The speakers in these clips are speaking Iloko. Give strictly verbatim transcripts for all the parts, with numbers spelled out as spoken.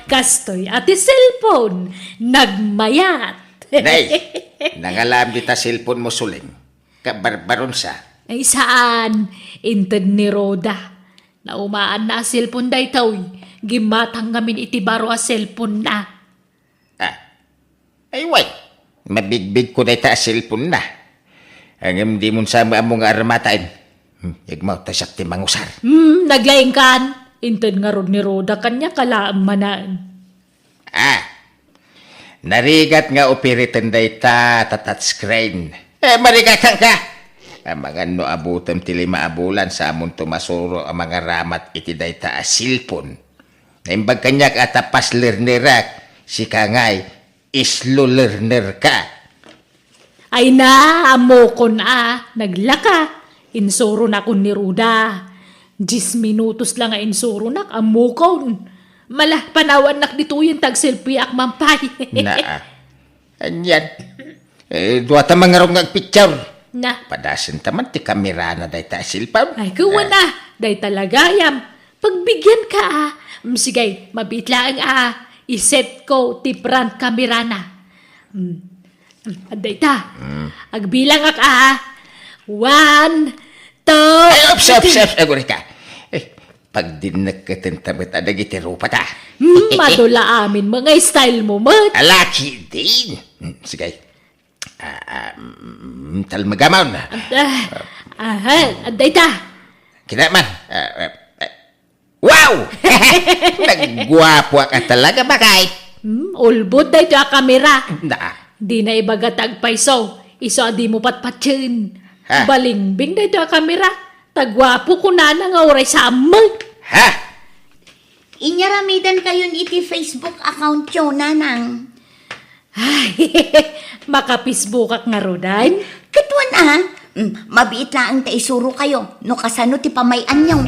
Kastoy a ti cellphone, nagmayat. Nay, nangalam dita cellphone mo, Suling. Kabarbaronsa. Ay, saan. Inted ni Roda. Naumaanna a cellphone daytoy. Gimmatang ngamin iti baro a cellphone na. Ah. Ay, way. Mabigbigko dayta a cellphone na. Ngem dimon sa ammo nga armataen. Hmm, igmaw ta siak ti mangusar. Hmm, naglaingkan. Inted ngarud ni Roda kaniak a laeng manen. Ah, narigat nga operaten dayta ta touchscreen. Eh, marigatan ka! Amangan no abutem ti lima a bulan sa amonto masuro a mangaramat iti dayta a cellphone. Naimbag kaniak a ta fast learnerak, sika ngay, slow learner ka. Ay na, ammokon a, naglaka. Insuronakon ni Roda. Dies minutos la nga insuronak, ammokon. Mala, panawannak ditoyen ta agselfiak man pay. Naa. Anian. Eh, dua ta mangarong nga agpicture. Na. Padasenta man ti kamerana dayta a cellphone. Ay, kuwan a. Dayta la gayam. Pagbigianka a. Mm, sige, mabiit laeng a. Iset ko ti front kamerana. Mm. Adda ita. Mm. Agbilangak a. One, two, Ay, ups, ups, three. Ups, agurika. Eh, pagdinnek ket ta met adagiti rupa ta. Hmm, madula amin mo nga style mo met. Alaki din. Hmm, sige. Ah, ah, mm, talmagamon. Ah, aha, adda ita. Kinaman. Ah, ah, ah, Wow! Nagguapoak a talaga, bakay. Hmm, ulbod daytoy a kamera. Na. Di na ibaga ta agpayso, isu a di mo patpatien. Ha? Balingbing daytoy a kamera. Taguapo kunana nga uray sa ammeg. Ha? Inyaramidan kayon iti Facebook account yo, Nanang. Ay, maka-Facebookak ngaruden? Ket wen a, mm, mabiit laeng ta isurokayo no kasano ti pamay-anyo.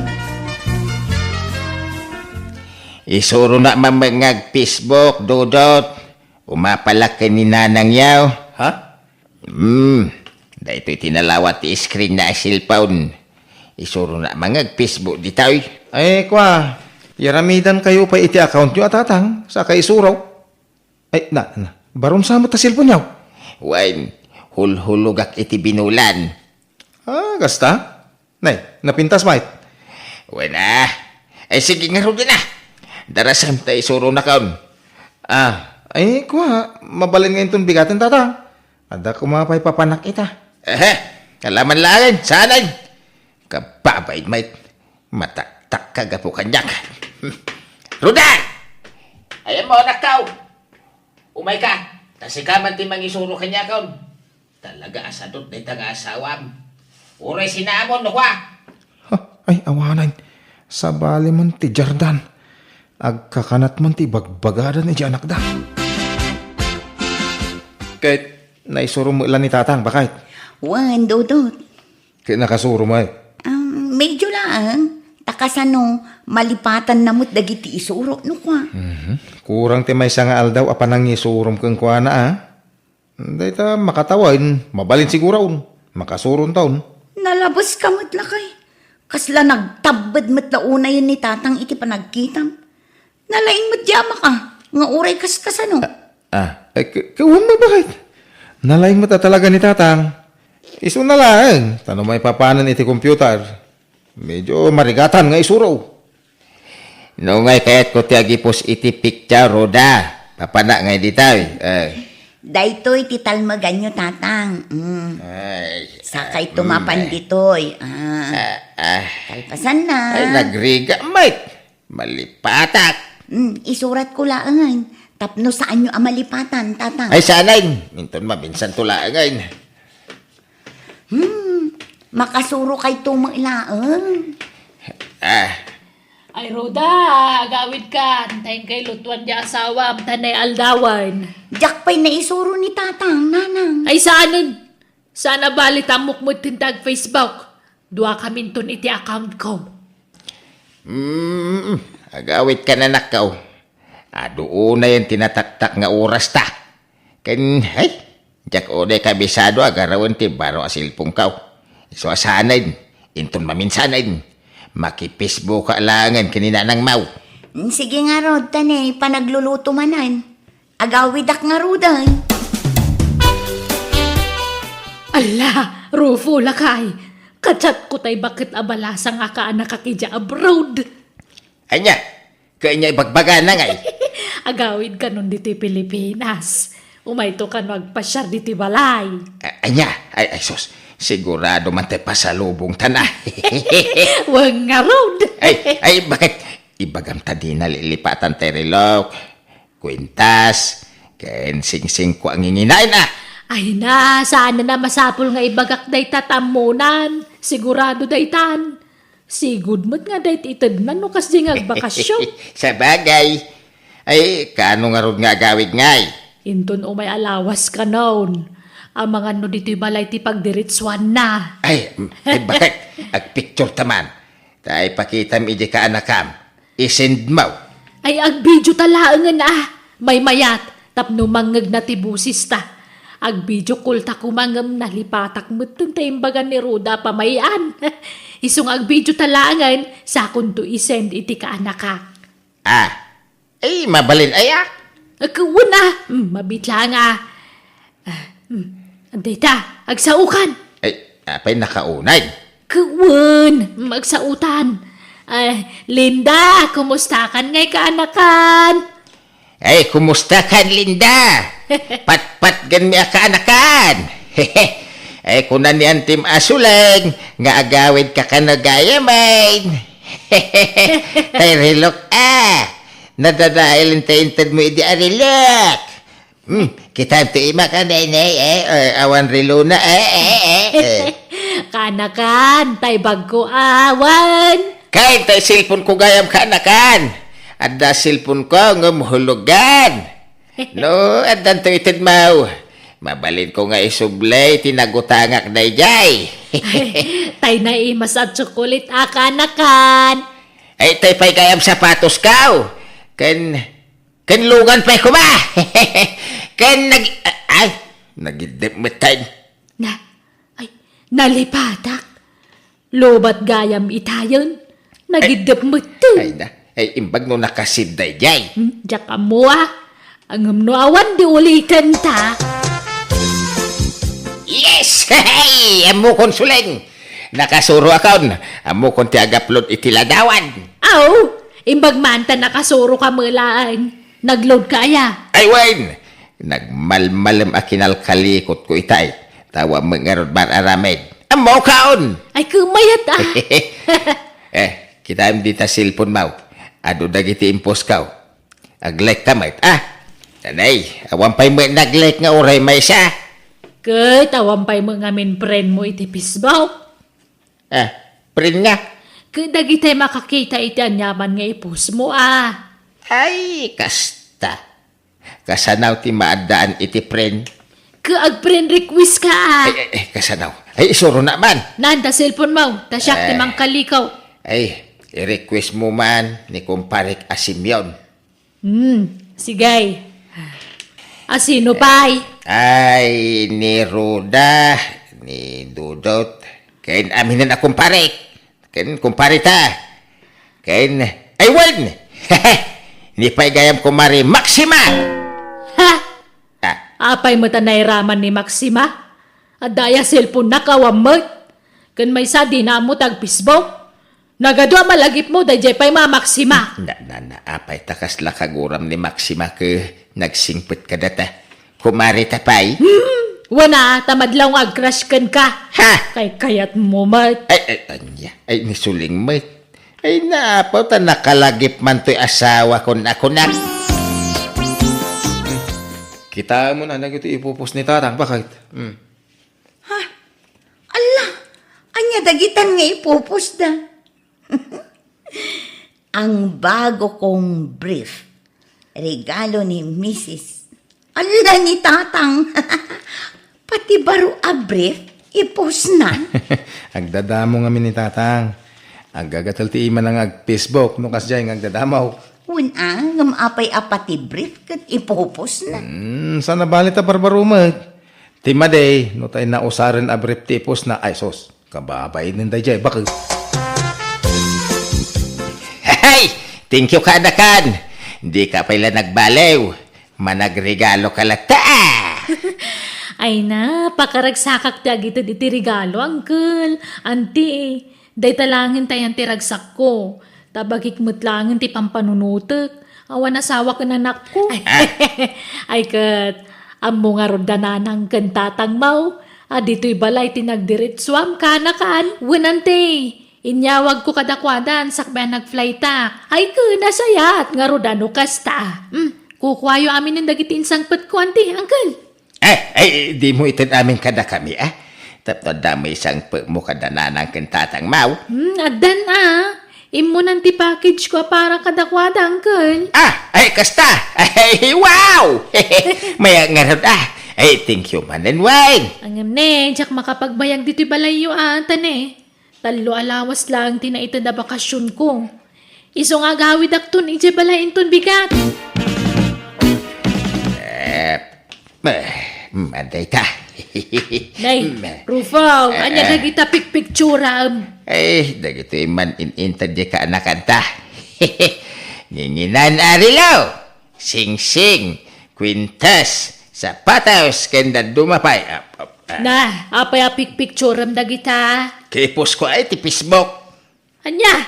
Isuronak man met nga ag-Facebook, Dodot. Umapalak ken ni Nanangyo. Ha? Hmm, daytoy ti nalawat ti screen na a cellphone. Isuronak man nga ag-Facebook ditoy. Ay, kua, yaramidankayo pay iti accountyo a tatang, saka isuro. Ay, na, na, barun sa met ta cellphone yaw? Wen, hulhulogak iti binulan. Ah, kasta? Nay, napintas, mait? Wen, ah. Ay, sige ngaruden a. Darasem ta isuronakon. Ah, ay, kua, mabalin nga inton bigaten, tatang. Adda koma pay papanak ita. Ehe, kalaman laeng, sanay. Kababain, mait. Mataktak ka gapu kaniak. Roda! Ayan mo, anak ko! Umay ka, ta sika man ti mangisuro kaniakon. Talaga a sadot dayta nga asawam. Uray sinaamon, no, kua? Ha, ay, awanen. Sabali man ti Jordan. Agkakanat man ti bagbagadan iti anakda. Ket naisuro met la ni tatang, bakay? Wen, Dodot. Ket nakasuro met? Um, medyo laeng. Ta kasano, malipatanna met dagiti isuro, no kua? Mhm. Kurang ti maysa nga aldaw a panangisurom kenkuana, a? Dayta makatawen, mabalin siguron. Makasurontaon. Nalabeska met lakay. Kasla nagtabbed met la unayen ni tatang iti panagkitam. Nalaing met di amak a, nga uray kaskasano. Ah, ah, eh, k-, kawan mabakit. Nalaing met a talaga ni tatang. Isuna laeng, ta no maipapanen iti computer, medyo marigatan nga isuro. No ngay kayatko ti agipus iti picture, Roda. Papana ngay ditoy. Eh. Daytoy ti talmeganyo, tatang. Mm. Ay, Sakay ah, tumapan mm, eh. ditoy. Ah. Ah, ah. Kalpasan na. Ay, nagriga, mate. Malipatak. Mm, isurat ko laengen. Tapno saanyo a malipatan, tatang. Ay, sanay. Inton maminsan to laengen. Hmm, makasuro kay tumo laeng. Ah. Ay, Roda, agawid ka. Antayin kay lutuan di asawam, tanay aldawan. Diak pay naisuro ni tatang, nanang. Ay, saanen? Sana bali tamok mo tintag Facebook. Dua kaminton iti account ko. Hmm, agawid ka, nanakkaw. Adu unayen ti nataktak nga oras ta. Ken, ay, diak unay kabisado a garawen ti baro a cellphone kaw. Isu a sanen, inton maminsanen. Maki-Facebook ka laengen ken ni Nanang Mau. Sige ngarud, ta ne, panagluluto manen. Agawidak ngaruden. Ala, Rufo, lakay. Kachatko tay baket a balasang a kaanakak idiay abroad. Ania? Kanya ibagbagana ngay? Agawid kanon ditoy Pilipinas. Umayto kano agpasiar ditoy balay. A-, ania? Ay, ay, sus. Sigurado man tay pasalubongtana. Wen ngarud. Ay, ay, baket? Ibagam ta di nalilipatan tay relok, kwintas, ken singsingko a nginginaen, a. Ay na, saan a masapul nga ibagak dayta ta ammonan. Sigurado daytan. Sigud met nga dayta itednan no kasdiay nga agbakasyon. Sabagay. Ay, kaano ngarud nga agawid ngay? Inton umay a lawas kanon, amangan no ditoy balay ti pagdiretsuanna. Ay, mm, ay, baket? Agpicture ta man. Ta ipakitam idiay kaanakam. I-send mo. Ay, agbidio ta laengen a. Maymayat, tapno mangngegna ti bosesta. Agbidio call ta koma ngem nalipatak metten ta imbagan ni Ruda a pamay-an. Isu nga agbidio ta laengen, sakonto i-send iti kaanakak. Ah, ay, mabalin aya? Ket wen a, mm, mabiit laeng a. Ah, mm, dayta, agsaokan. Ay, apay nakaunay? Ket wen, mm, agsaotan. Ay, Linda, kumustakan ngay kaanakan? Ay, kumustakan, Linda? Patpatgenmi a kaanakan. Ay, kuna ni Antim a Suleng nga agawid ka kano gayamen. Tay relok a. Nadadael ti inted mo idi a relok. Hmm, kita ti imak a naynay, eh, eh, awan relona, eh, eh, eh, eh. Kaanakan, tay bagko awan. Kain tay cellphone ko gayam kaanakan. Adda cellphone ko ngem hulogan. No, addan to ited maw. Mabalin ko nga isublay ti nagutangak dayjay. Tay naimas a tsokolit a kaanakan. Ay, tay pay gayam sapatos kaw. Ken, ken lugan pay koma. Ken nag-, ay, nagiddep metten. Na, ay, nalipatak. Lobat gayam itayen. Nagiddep metten. Ay na, ay imbag no nakasid dayjay. Hmm, diak ammo a. Ngem no awan di uliten ta. Yes! Hey! Ammokon, Suleng! Nakasuro akon. Ammokon ti agupload iti ladawan. Aw, imbag man ta nakasuro ka met laeng. Nagload ka aya? Ay, wen! Nagmalmalem a kinalkalikot ko itay. Tawa met ngarud mar-aramid. Ammokon! Ay, kumayat a. Eh, kitaem dita cellphone maw. Adu dagiti impost kaw. Ag-like ka met, ah? Nanay, awan pay met nag-like nga uray maysa. Ket awan pay met ngamin friend mo iti Facebook. Ah, friend nga? Ket dagitay makakita iti aniaman nga i-post mo, ah. Ay, kasta. Kasanaw ti maaddaan iti friend? Ket ag-friend request ka, ah. Ay, ay, ay, kasanaw. Ay, isuro na man. Nanda cellphone mo, ta siak ti Eh. mangkalikaw. Ay, i-request mo man ni kumparek a Simeon. Hmm, sige. A sino pay? Ay, ni Ruda, ni Dudot, ken aminen a kumparek. Ken kumpareta. Ken, ay, wen! Ni pay gayam kumare Maxima! Ha? Ah. Apay met a nairaman ni Maxima? Adda aya cellphone-na, awan met. Ken maysa, dina ammo ti ag-Facebook. Nagadu a malagipmo, dayjay pay Mama Maxima. Na, na, na, apay ta kasla kaguram ni Maxima ket nagsingpet kadata? Kumareta pay? Hmm, wen a, ta madlaw nga ag-crush kenka. Ha? Kaykayat mo met. Ay, ay, ania? Ay, ni Suleng met. Ay, naapaw ta nakalagip man toy asawa kon a kunak. Kitaem mo na, dagiti i-post ni Tatang, baket? Hmm. Ha? Ala, ania dagitan nga i-post da? Ang bago kong brief, regalo ni Misis. Ala, ni Tatang. Pati baro a brief, i-post na. Agdadamo ngamin ni Tatang. Agagatel ti imana nga ag-Facebook no kasdiay nga agdadamo. Wen a, ngem apay a pati brief ket i-post na? Hmm, saan a bali ta barbaro met. Ti madi, no tay nausaren a brief ti i-post na, ay sus, kababainen dayjay, baket. Hey! Thank you kadakan. Dika pay la nagbaliw. Managregalo ka latta. Ay na, pakaragsakak ti agited iti regalo, uncle. Auntie, dayta laengen tayan ti ragsakko. Ta bagik met laengen ti pampanunotek. Awan asawa ken anakko. Ay. Ay ket, ammo ngarud da nanang ken tatangmo a ditoy balay ti nagdiretsuam kanakan. Wen, auntie, inyawagko kadakuada sakbay a nagflytak. Ay ket, nasayaat ngarud a no kasta. Hmm, kukuayo aminen dagiti insangpetko, auntie, uncle. Eh, eh, dimo ited amin kadakami, ah? Tapno adda met sangpetmo kada nanang ken tatangmo. Hmm, addan, ah. Immunan ti package ko a para kadakuada, uncle. Ah, ay, kasta! Ay, wow! Mayat ngarud, ah. Ay, thank you manen, Weng. Ngem ne, diak makapagbayag ditoy balayyo, ah, ta ne. Tallo a lawas laeng ti naited a bakasionko. Isu nga agawidakton idiay balay inton bigat. Eh, eh, madayta. Nay, Rufo, ania dagita pikpikturam? Eh, dagitoy man in-inted diay kaanakanta. Nginginan a relo, singsing, kwintas, sapatos, ken dadduma pay. Ah, ah, ah. Na, apay a pikpikturam dagita? Kiposko ay ti Facebook. Ania?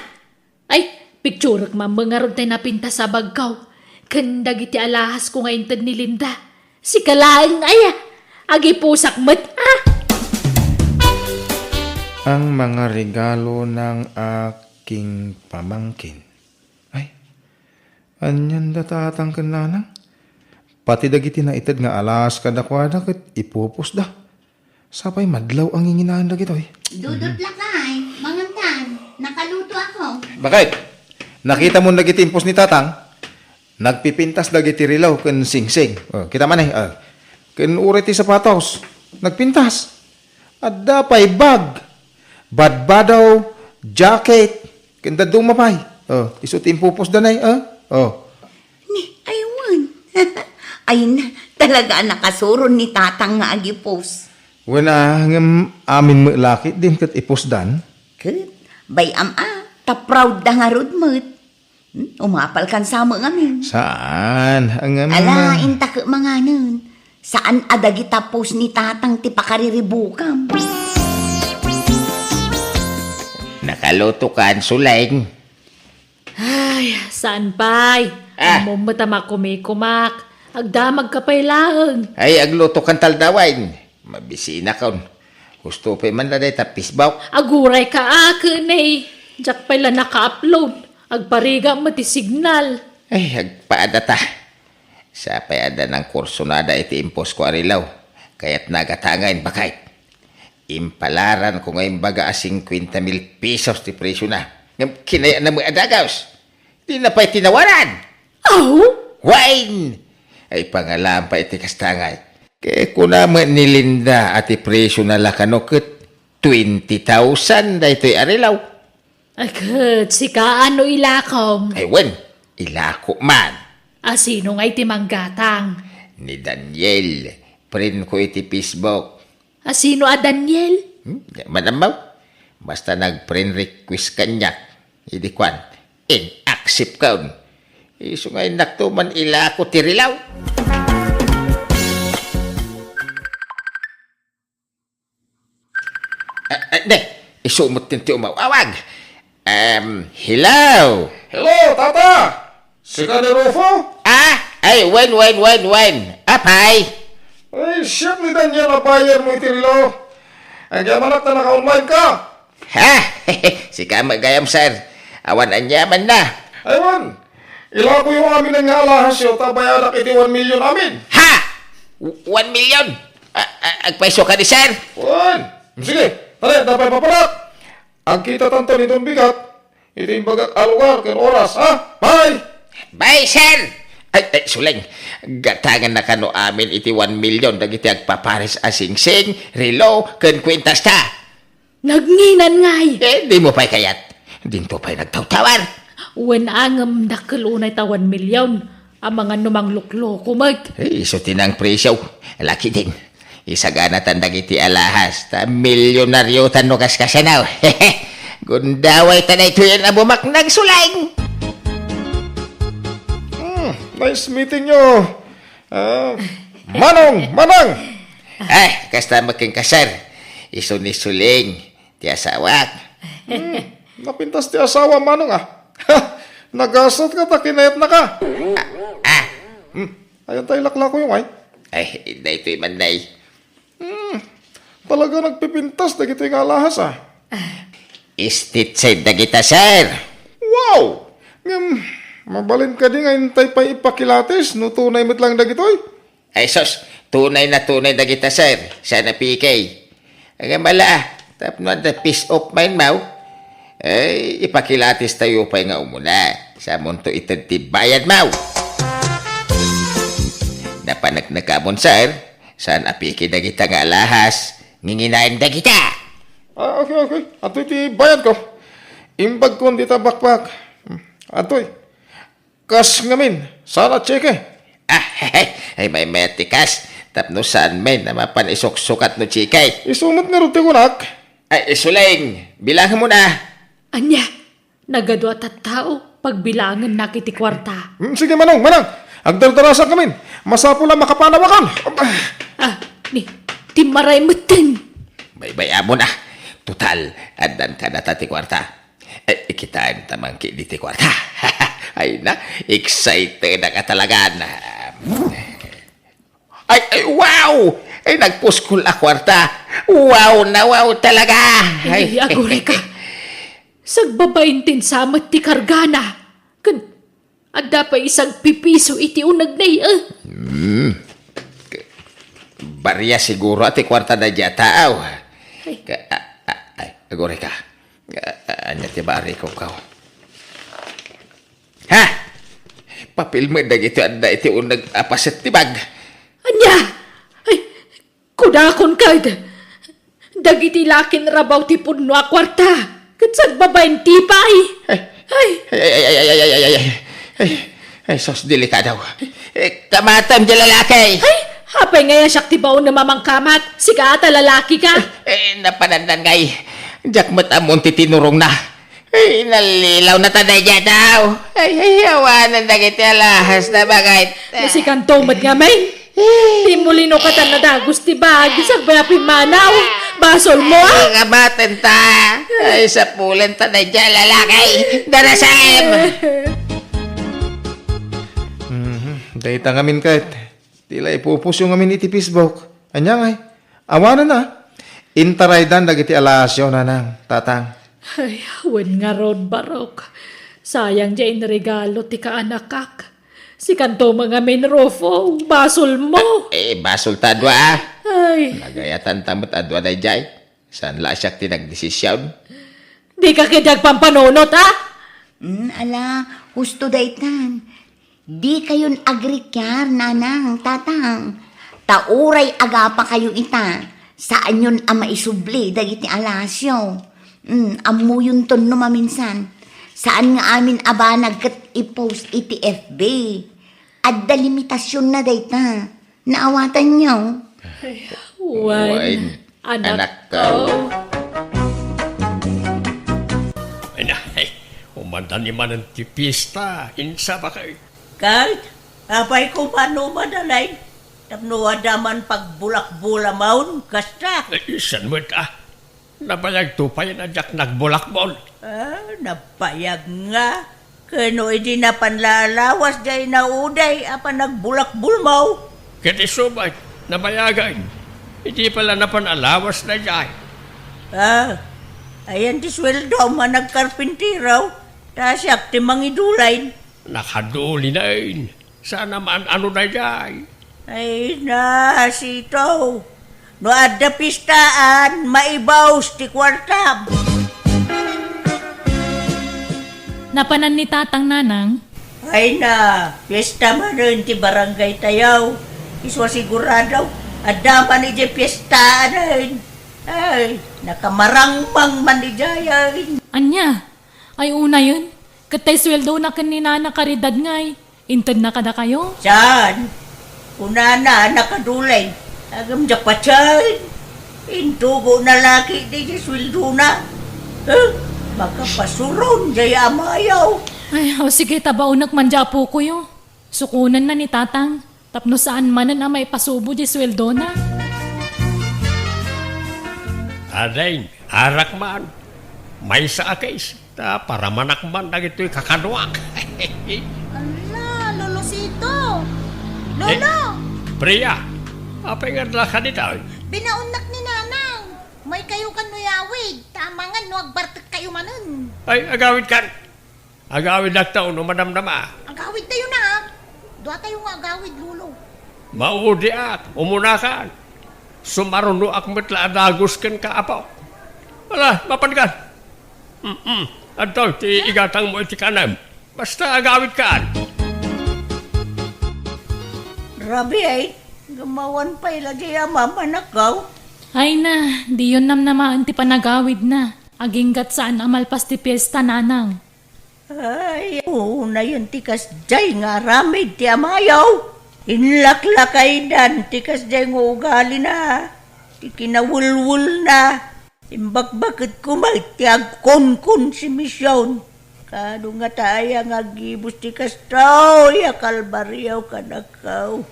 Ay, pikturek man ngarud tay napintas a bagko ken dagiti alahasko nga inted ni Linda. Sika laeng aya, agipusak met, ah! Ang mga regalo ng aking pamangkin. Ay, anian da tatang ken nanang? Pati dagiti naited nga alahas kadakuada ket ipupusda. Sapay madlaw a nginginaen dagitoy. Dudot lakay, mangantan. Nakaluto ako. Bakit? Nakita mo dagiti impos ni Tatang? Nagpipintas dagiti relo ken singsing. Oh, kita man eh. Oh. Ken uray ti sapatos. Nagpintas. Adda pay bag, badbadaw, jacket, ken dadduma pay. Oh, isu ti impupusda nay, oh. Oh. Ni, ay wen. Ay na, talaga a nakasuron ni Tatang nga agipus. Wen a, ngem amin met la ketdin ket ipusdan. Ket, bay-am a, ta proud da ngarud met. Hmm, umapal kan sa met ngamin. Saan? Ngem ala, inta ket manganen. Saan a dagita pus ni Tatang ti pakariribukam. Nakaluto kan, Suleng? Ay, saan pay? Ah. Ammom met a makumikumak. Agdamagka pay laeng. Ay, agluto kan taldawen. Mabisinakon. Husto pay man la dayta Facebook. Aguray ka, a, ken, eh. Diak pay la naka-upload. Agparigam met ti signal. Ay, agpaadata. Sapay adda nangkursunada iti imposko a relo. Kayatna a gatangen, baket. Impalaranko nga imbaga a singkuenta mil pesos ti presiona. Ngem kinayatna met a dagus. Dina pay tinawaran. Aw? Wen! Ay, pangalaan pay iti kasta ngay. Ket kuna met ni Linda a ti presiona la kano ket twenty thousand daytoy a relo. Ay, ket sika, a, no ilakom? Ay, wen, ilako man. A, sino ngay ti manggatang? Ni Daniel, friend ko iti Facebook. A, sino a Daniel? Hmm, di man ammo. Basta nag-friend request kaniak, idi kuan, in-accept kon. Isu nga innakto man ilako ti relo. Ah, ah, ne, isu met ti umaw-awag. Em, hello? Hello, Tata! Sika ni Rufo? Ah, ay, wen, wen, wen, wen. Apay? Ay, siak ni Daniel a buyer mo iti relo. Agyamanak ta naka-online ka. Ha? Sika met gayam, sir. Awan aniamanna. Ay, wen. Ilakoyo amin nga alahasyo ta bayadak iti one million amin. Ha? One million? A-, a-, agpayso kadi, sir? Wen. Sige, tara, dapay papanak. Agkitatanto ni Don Bigat iti imbagak a lugar ken oras, ha? Bye! Bye, sir! Ay, ay, Suleng, gatangenna kano amin iti one million dagiti agpapares a singsing, relo, ken kwintasta. Nagnginan ngay! Eh, dimo pay kayat. Dinto pay nagtawtawar. Wen a, ngem dakkel unay ta one million. Amangan no manglukloko met. Eh, isu ti nangpresio. Lakidin. Isaganatan dagiti alahas. Ta milyonariotan no kaskasano. Gundawayta daytoyen a bumaknag, Suleng! surprise meeting nyo. Ah, Manong, Manang! Ay, kasta met kenka, sir. Isu ni Suling, ti asawak. Hmm, napintas ti asawa, Manong, ah. Nagasat ka ta kinayatna ka. Ah, ah. Hmm, ayan tayo laklako yung ay. Ay, daytoy man, nay. Hmm, talaga nagpipintas dagitoy nga alahas, ah. Stitched dagita, sir. Wow! Ngem, mabalin kadi nga intay pay ipakilatis no tunay met lang dagitoy? Ay, sus, tunay na tunay dagita, sir. Sana pikay. Ngem ala, tapno adda peace of mind maw. Ay, ipakilatis tayo pay nga umuna. Samonto ited ti bayad maw. Napaneknekamon, sir. Saan a piki dagita nga alahas, nginginaen dagita. Ah, okay, okay. Atoy ti bayad ko. Imbag kon dita bakbak. Hmm. Atoy. Kas ngamin. Saan a tseke? Ah, ay, may met ti kas. Tapno saan men a mapan isuksukat no tseke. Isu met ngarud ti kunak. Ay, isu laeng. Bilangen mo na. Ania? Nagadu a tattao, pagbilangennak iti kuarta. Hmm, sige, Manong, Manang. Agdardarasak ngamin. Masapul a makapanawakan. Ah, ni, timmaray metten. Baybay-amon, ah. Total, addan kadata ti kuarta. Eh, ikitaan ta man ketdi ti kuarta. Ay na, excited ka talaga na. Ay, ay, wow! Ay, nagpuskol a kuarta. Wow na wow talaga. Ay, ay, agurayka. Sagbabain ti insamet ti kargana. Ken adda pay isagpipiso iti uneg na iya. Hmm. Baria siguro ti kuarta na dia tao. Ay. Ka-, a-, a-, ay, agurayka. A-, a-, ania ti bariko, kaw? Ha? Papil met dagiti adda iti uneg a paset ti bag. Ania? Ay, kudakon kad. Dagiti lakin rabaw ti pudno a kuarta. Ket sagbabain ti pay. Ay. Ay. Ay, ay, ay, ay, ay, ay, ay, ay, ay, ay, sus, delikado. Eh, kamatem di lalaki. Ay, apay nga siak ti baon na mamangkamat. Sika ata lalaki ka. Eh, napanandan ngay. Diak met ammon ti tinurongna. Ay, nallilaw na ta daydiay tao. Ay, ay, awanen dagiti alahas na bagay. No sikanto met ngamin. Ti mulino katan nadagus ti bag, sagbay a pimmanaw. Basol mo, ah? Ay, kabaten ta. Ay, sapulen ta daydiay lalaki. Darasem! Mhm. Dayta ngamin ket. Ti la ipupusyo ngamin iti Facebook. Ania ngay? Awanen a. Intaraydan dagiti alahasyo, nanang, tatang. Ay, wen ngarud, Barok. Sayang diay inregalo ti kaanakak. Sikanto met ngamin, Rufo, basol mo. Eh, eh, basol ta dua, ah. Ay. Nagayatan ta met a dua daydiay. Saan la siak ti nagdesision? Dika ketdi agpampanunot, a? Mm, ala, husto daytan. Dikayon agrikiar, nanang, tatang. Ta uray agapakayo ita, saanyon a maisubli dagiti alahasyo. Mm, ammoyonton no maminsan. Saan nga amin a banag ket i-post iti F B. Adda limitasionna dayta. Naawatanyo? Ay, wen, anakko. Ay na, ay, umanda ni manen ti pista, insa ba kay? Kay, apay ko mano madalay? Tapno adda man pagbulakbulamaon, kasta. Ay, isan met, ah. Nabayagto pay a diak nagbulakbol. Ah, nabayag nga. Ken no idi napan la alawas diay nauday a panagbulakbulmo. Ket isu met, nabayagen. Idi pay la napan alawas daydiay. Ah, ayan ti sueldom a nagkarpintero, ta siak ti mangidulayen. Nakadulinen. Saan a maan-ano daydiay? Ay, nasitaw. No adda pistaan, maibaus ti kuartam. Napanan ni Tatang, Nanang? Ay na, pista manen ti barangay tayo. Isu a sigurado, adda man idiay pistaan. Ay, nakamarangmang man idiay. Ania? Ay, unayen, ket tay sueldona ken ni Nana Caridad ngay, intedna kadakayo? Saan? Kunana a nakadulay. Agem diak patien. Intugo na laki diay sueldona. Eh, makapasuron diay amayo. Ay, o sige, ta baonek man diay apokoyo. Sukonenna ni Tatang tapno saan manen a maipasubo diay sueldona. Ading, arak man. Maysa a case, ta paramanak man dagitoy kakaduak. Ala, Lolo Sito! Lolo! Eh, Priya, apay nga adda ka ditoy? Binaonnak ni Nanang. Maykayo kan no yawid, ta amangan no agbartekkayo manen. Ay, agawidkan. Agawidakto no madamdama. Agawidtayo na, ha? Duatayo nga agawid, Lolo. Maudiak, umunakan. Sumarunoak met la a dagus kenka, apo. Ala, mapanka. Mm-mm. Adtoy ti igatangmo iti kanem. Basta agawidkan. Rabi ay, gumawan pay la diay a mamanakaw. Ay na, diyon namnamaen ti panagawidna. Aginggat saan a malpas ti piesta, Nanang. Ay, unayon ti kasdiay nga aramid ti amayo. Inlaklakaydan ti kasdiay nga ugalina, ti kinawelwelna. Imbakbaket koma ti agkonkonsumision. Kano ngata aya nga agibus ti kastoy a kalbario kadakayo?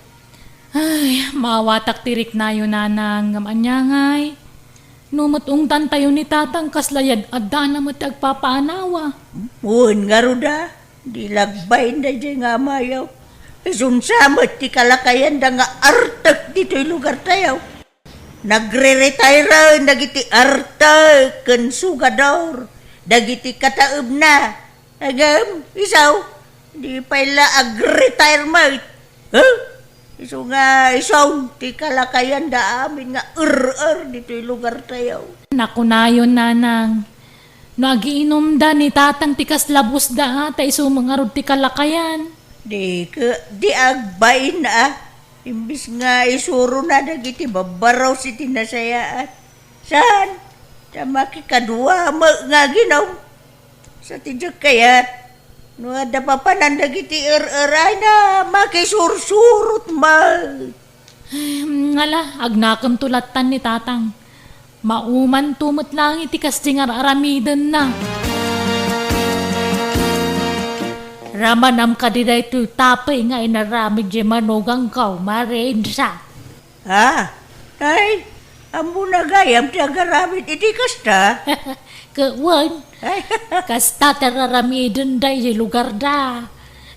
Ay, maawatak ti riknayo, Nanang, ngem ania ngay? No met ungtantayo ni Tatang, kasla yad-adda na met ti agpapaanawa. Wen ngarud a, di lagbain daydiay nga amayo. Isunsa met ti kalakayanda nga artek ditoy lugartayo. Nagre-retire dagiti artek ken sugador, dagiti kataebna. Ngem, isu, di pay la agretire met. Huh? Isu nga isu ti kalakayanda amin nga er-er ditoy lugartayo. Nakunayon, Nanang, no agiinumda ni Tatang ti kasla busda, a, ta isu met ngarud ti kalakayan. Di ke, di agbain a. Imbis nga isurona dagiti babbarus iti nasayaat. Saan? Ta makikadua met nga aginum. Sa ti diak kayat, no adda papanan dagiti er-er ay na makisursurot met. Ay, ngala, agnakemto lattan ni Tatang. Maumanto met laeng iti kasdi nga ar-aramidenna. Ramanam kadi daytoy tapay nga inaramid diay manugangko, Mare Insa. Ah, ay, ammona gayam ti agaramid iti kasta? Ket wen, kasta ti ar-aramidenda iti lugarda.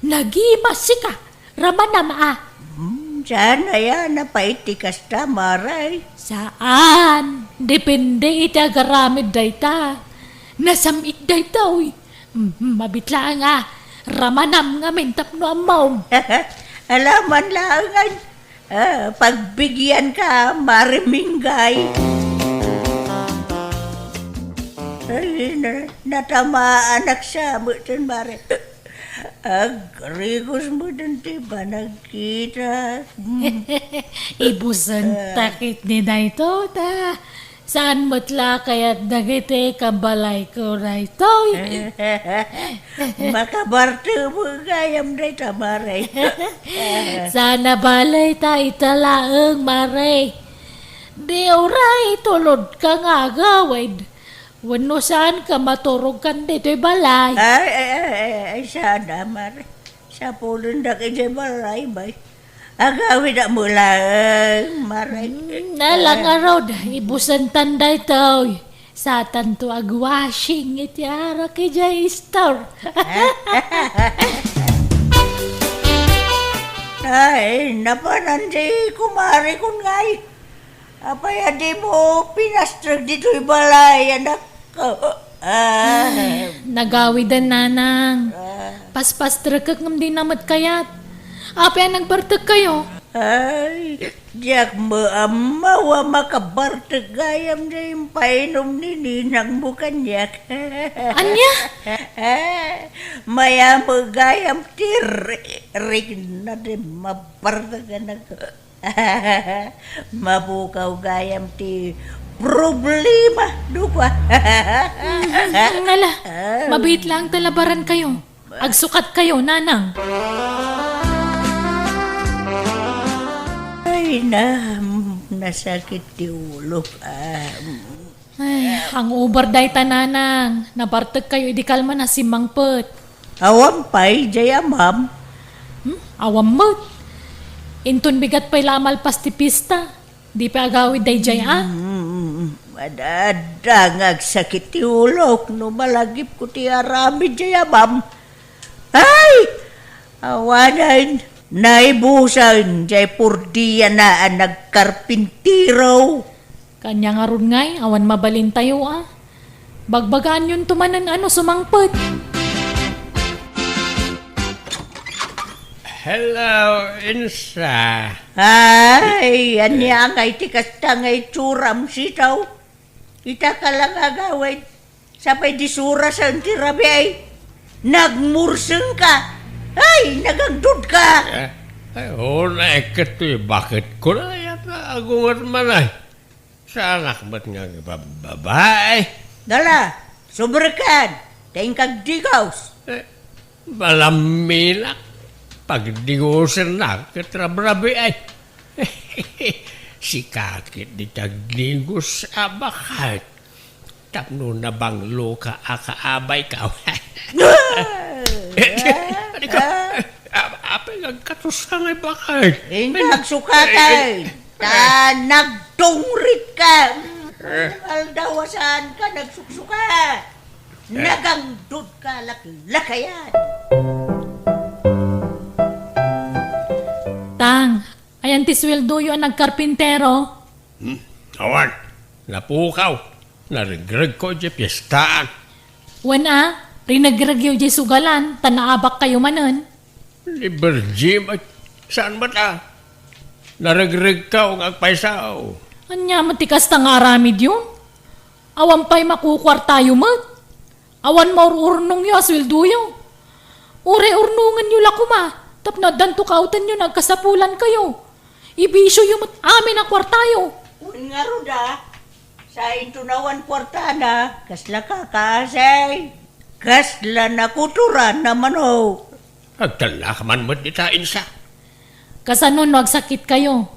Nagimasika, ramanam a. Hmm, saan aya napait ti kasta, Mare? Saan. Depende iti agaramid dayta. Nasam-it daytoy. Hmm, mabit laeng a. Ramanam ngamin tapno ammom. Alaman laeng a. Ah, pagbigianka, Mare Minggay. Ay, na-, natamaanak sa met, Mare. Agrigos met ti panagkita. Ibusentak iti daytoy, ta. Saan met la kayat dagiti kabalayko daytoy? Makabartek met gayam dayta, Mare. Saan a balay ta ita laeng, Mare. Di uray tulodka nga agawid. Wenno saanka maturogkan ditoy balay? Ay, ay, ay, ay, ay, saan a, Mare. Sapulendak idiay balay, bay. Agawid a mulaeng, Mare. Hmm, nala ngarud, ibusentan daytoy. Saantanto agwashing iti arak idiay store. Ay, napanan ti kumarikon ngay. Apay a dimo pinastrek ditoy balay, anak? Ah. Nagawiden, Nanang. Ah. Paspastrekek ngem dina met kayat. Apay a nagbartekkayo? Ay, diak met ammo a makabartek gayam ti impainum ni ninangmo kaniak. Ania? Mayam gayam ti ri-, rikna ti mabartek, anak. Mapukaw gayam ti problema, dukua. Mm, ala, ah, mabiit laeng ta labarankayo. Agsukatkayo, Nanang. Ay, na, nasakit ti ulok. Ah. Ay, hangover dayta, Nanang. Nabartekkayo idi kalman a simmangpet. Awan pay, jay amam. Hmm? Awan met. Inton bigat pay la a malpas ti pista, di pay agawid daydiay a. Mm, madada nga agsakit ti ulok no malagipko ti aramid jay amam. Ay! Awanen, naibusen jay purdiana a nagkarpintero. Kanya ngarud ngay, awan mabalintayo a. Bagbagaanyonto manen a no sumangpet. Hello, Insa. Ay, ania ngay ti kasta nga itsuram, Sitaw? Ita ka lang agawid. Sapay di surasen ti rabii. Nagmurseng ka. Ay, nagangdud ka. Eh, ay, una, eh, ket ti baketko na, yan na, agungar man ay. Saanak met nga agbababae. Dala, subrekan, ta inkagdigaws. Eh, malamminak, pagdigosennak ket rabrabiay. Sika ket di tagdigos a baket. Tapno nabanglo ka a kaabayko. Adi ka, a-, apay nga agkatoska nga baket? Inka agsukatan, ta nagtungrit ka. Aldaw a saan ka nagsuksuka. Nagangdud ka laklakayan. Tang, ayan ti sueldoyo a nagkarpintero? Hmm? Awan, napukaw. Naregregko idiay piestaan. Wen a, rinegregyo idiay sugalan, ta naabakkayo manen. Ni Virgie, may, saan met a? Naregregko nga agpayso. Ania met ti kasta nga aramidyo? Awan pay makukuartayo met. Awan maur-urnongyo a sueldoyo. Uray urnongenyo la koma, tapno addanto kaawtenyo nga agkasapulankayo. Ibisioyo met amin a kuartayo. Wen ngarud a, sainto nawan kuartana, kasla kakaasay, kasla nakutoran a manok. Agtallaka man met dita, Insa. Kasano no agsakitkayo?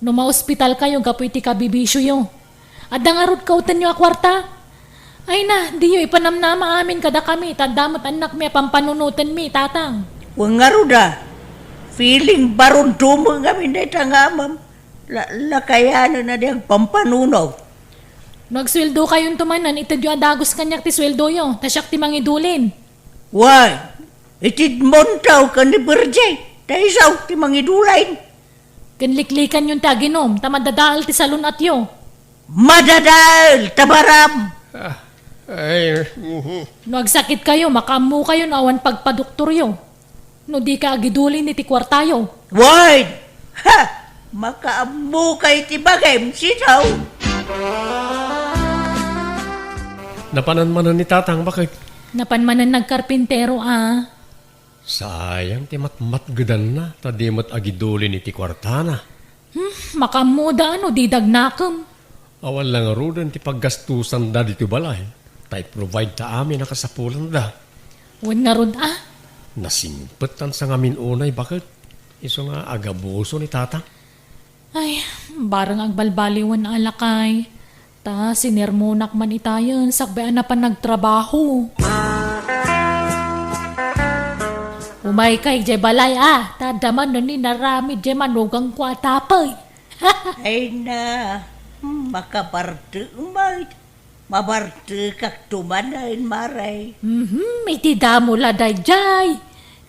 No maospitalkayo gapu iti kabibisioyo? Adda ngarud kaawtenyo a kuarta? Ay na, diyo ipanamnama amin kadakami, ta adda met annakmi a pampanunotenmi, Tatang. Wen ngarud a, feeling baronto met ngamin dayta nga amam. La-, lakayanen a di agpampanuno. No agsueldokayonto manen, itedyo a dagus kaniak ti sueldoyo, ta siak ti mangidulin. Wen, itedmonto ken ni Virgie, ta isu ti mangidulin. Ken liklikanyon ti aginum, ta madadael ti salun-atyo. Madadael, ta baram! Ah, ay, mhm. No agsakitkayo, makaammokayo no awan pagpadoktoryo. No dika agidulin iti kuartayo. Wen! Ha! Makaammokay ti bagim, Sitaw! Napanan manen ni Tatang, baket? Napan manen nagkarpintero a. Sayang ti matmatgedanna, ta di met agidulin iti kuartana. Hmm, makaammoda no di dagnakem. Awan la ngaruden ti paggastosanda ditoy balay, ta i-provide ta amin a kasapulanda. Wen ngarud a. Nasingpetan sa ngamin unay, baket? Isu nga agabuso ni Tatang. Ay, barang agbalbaliwen a lakay. Ta sinermonak man itayen sakbay a napan nagtrabaho. Umayka idiay balay a, ta adda man no inaramid diay manugangko a tapay. Ay na, makabartek met. Mabartekakto manen, Mare. Mhm, iti damo la daydiay.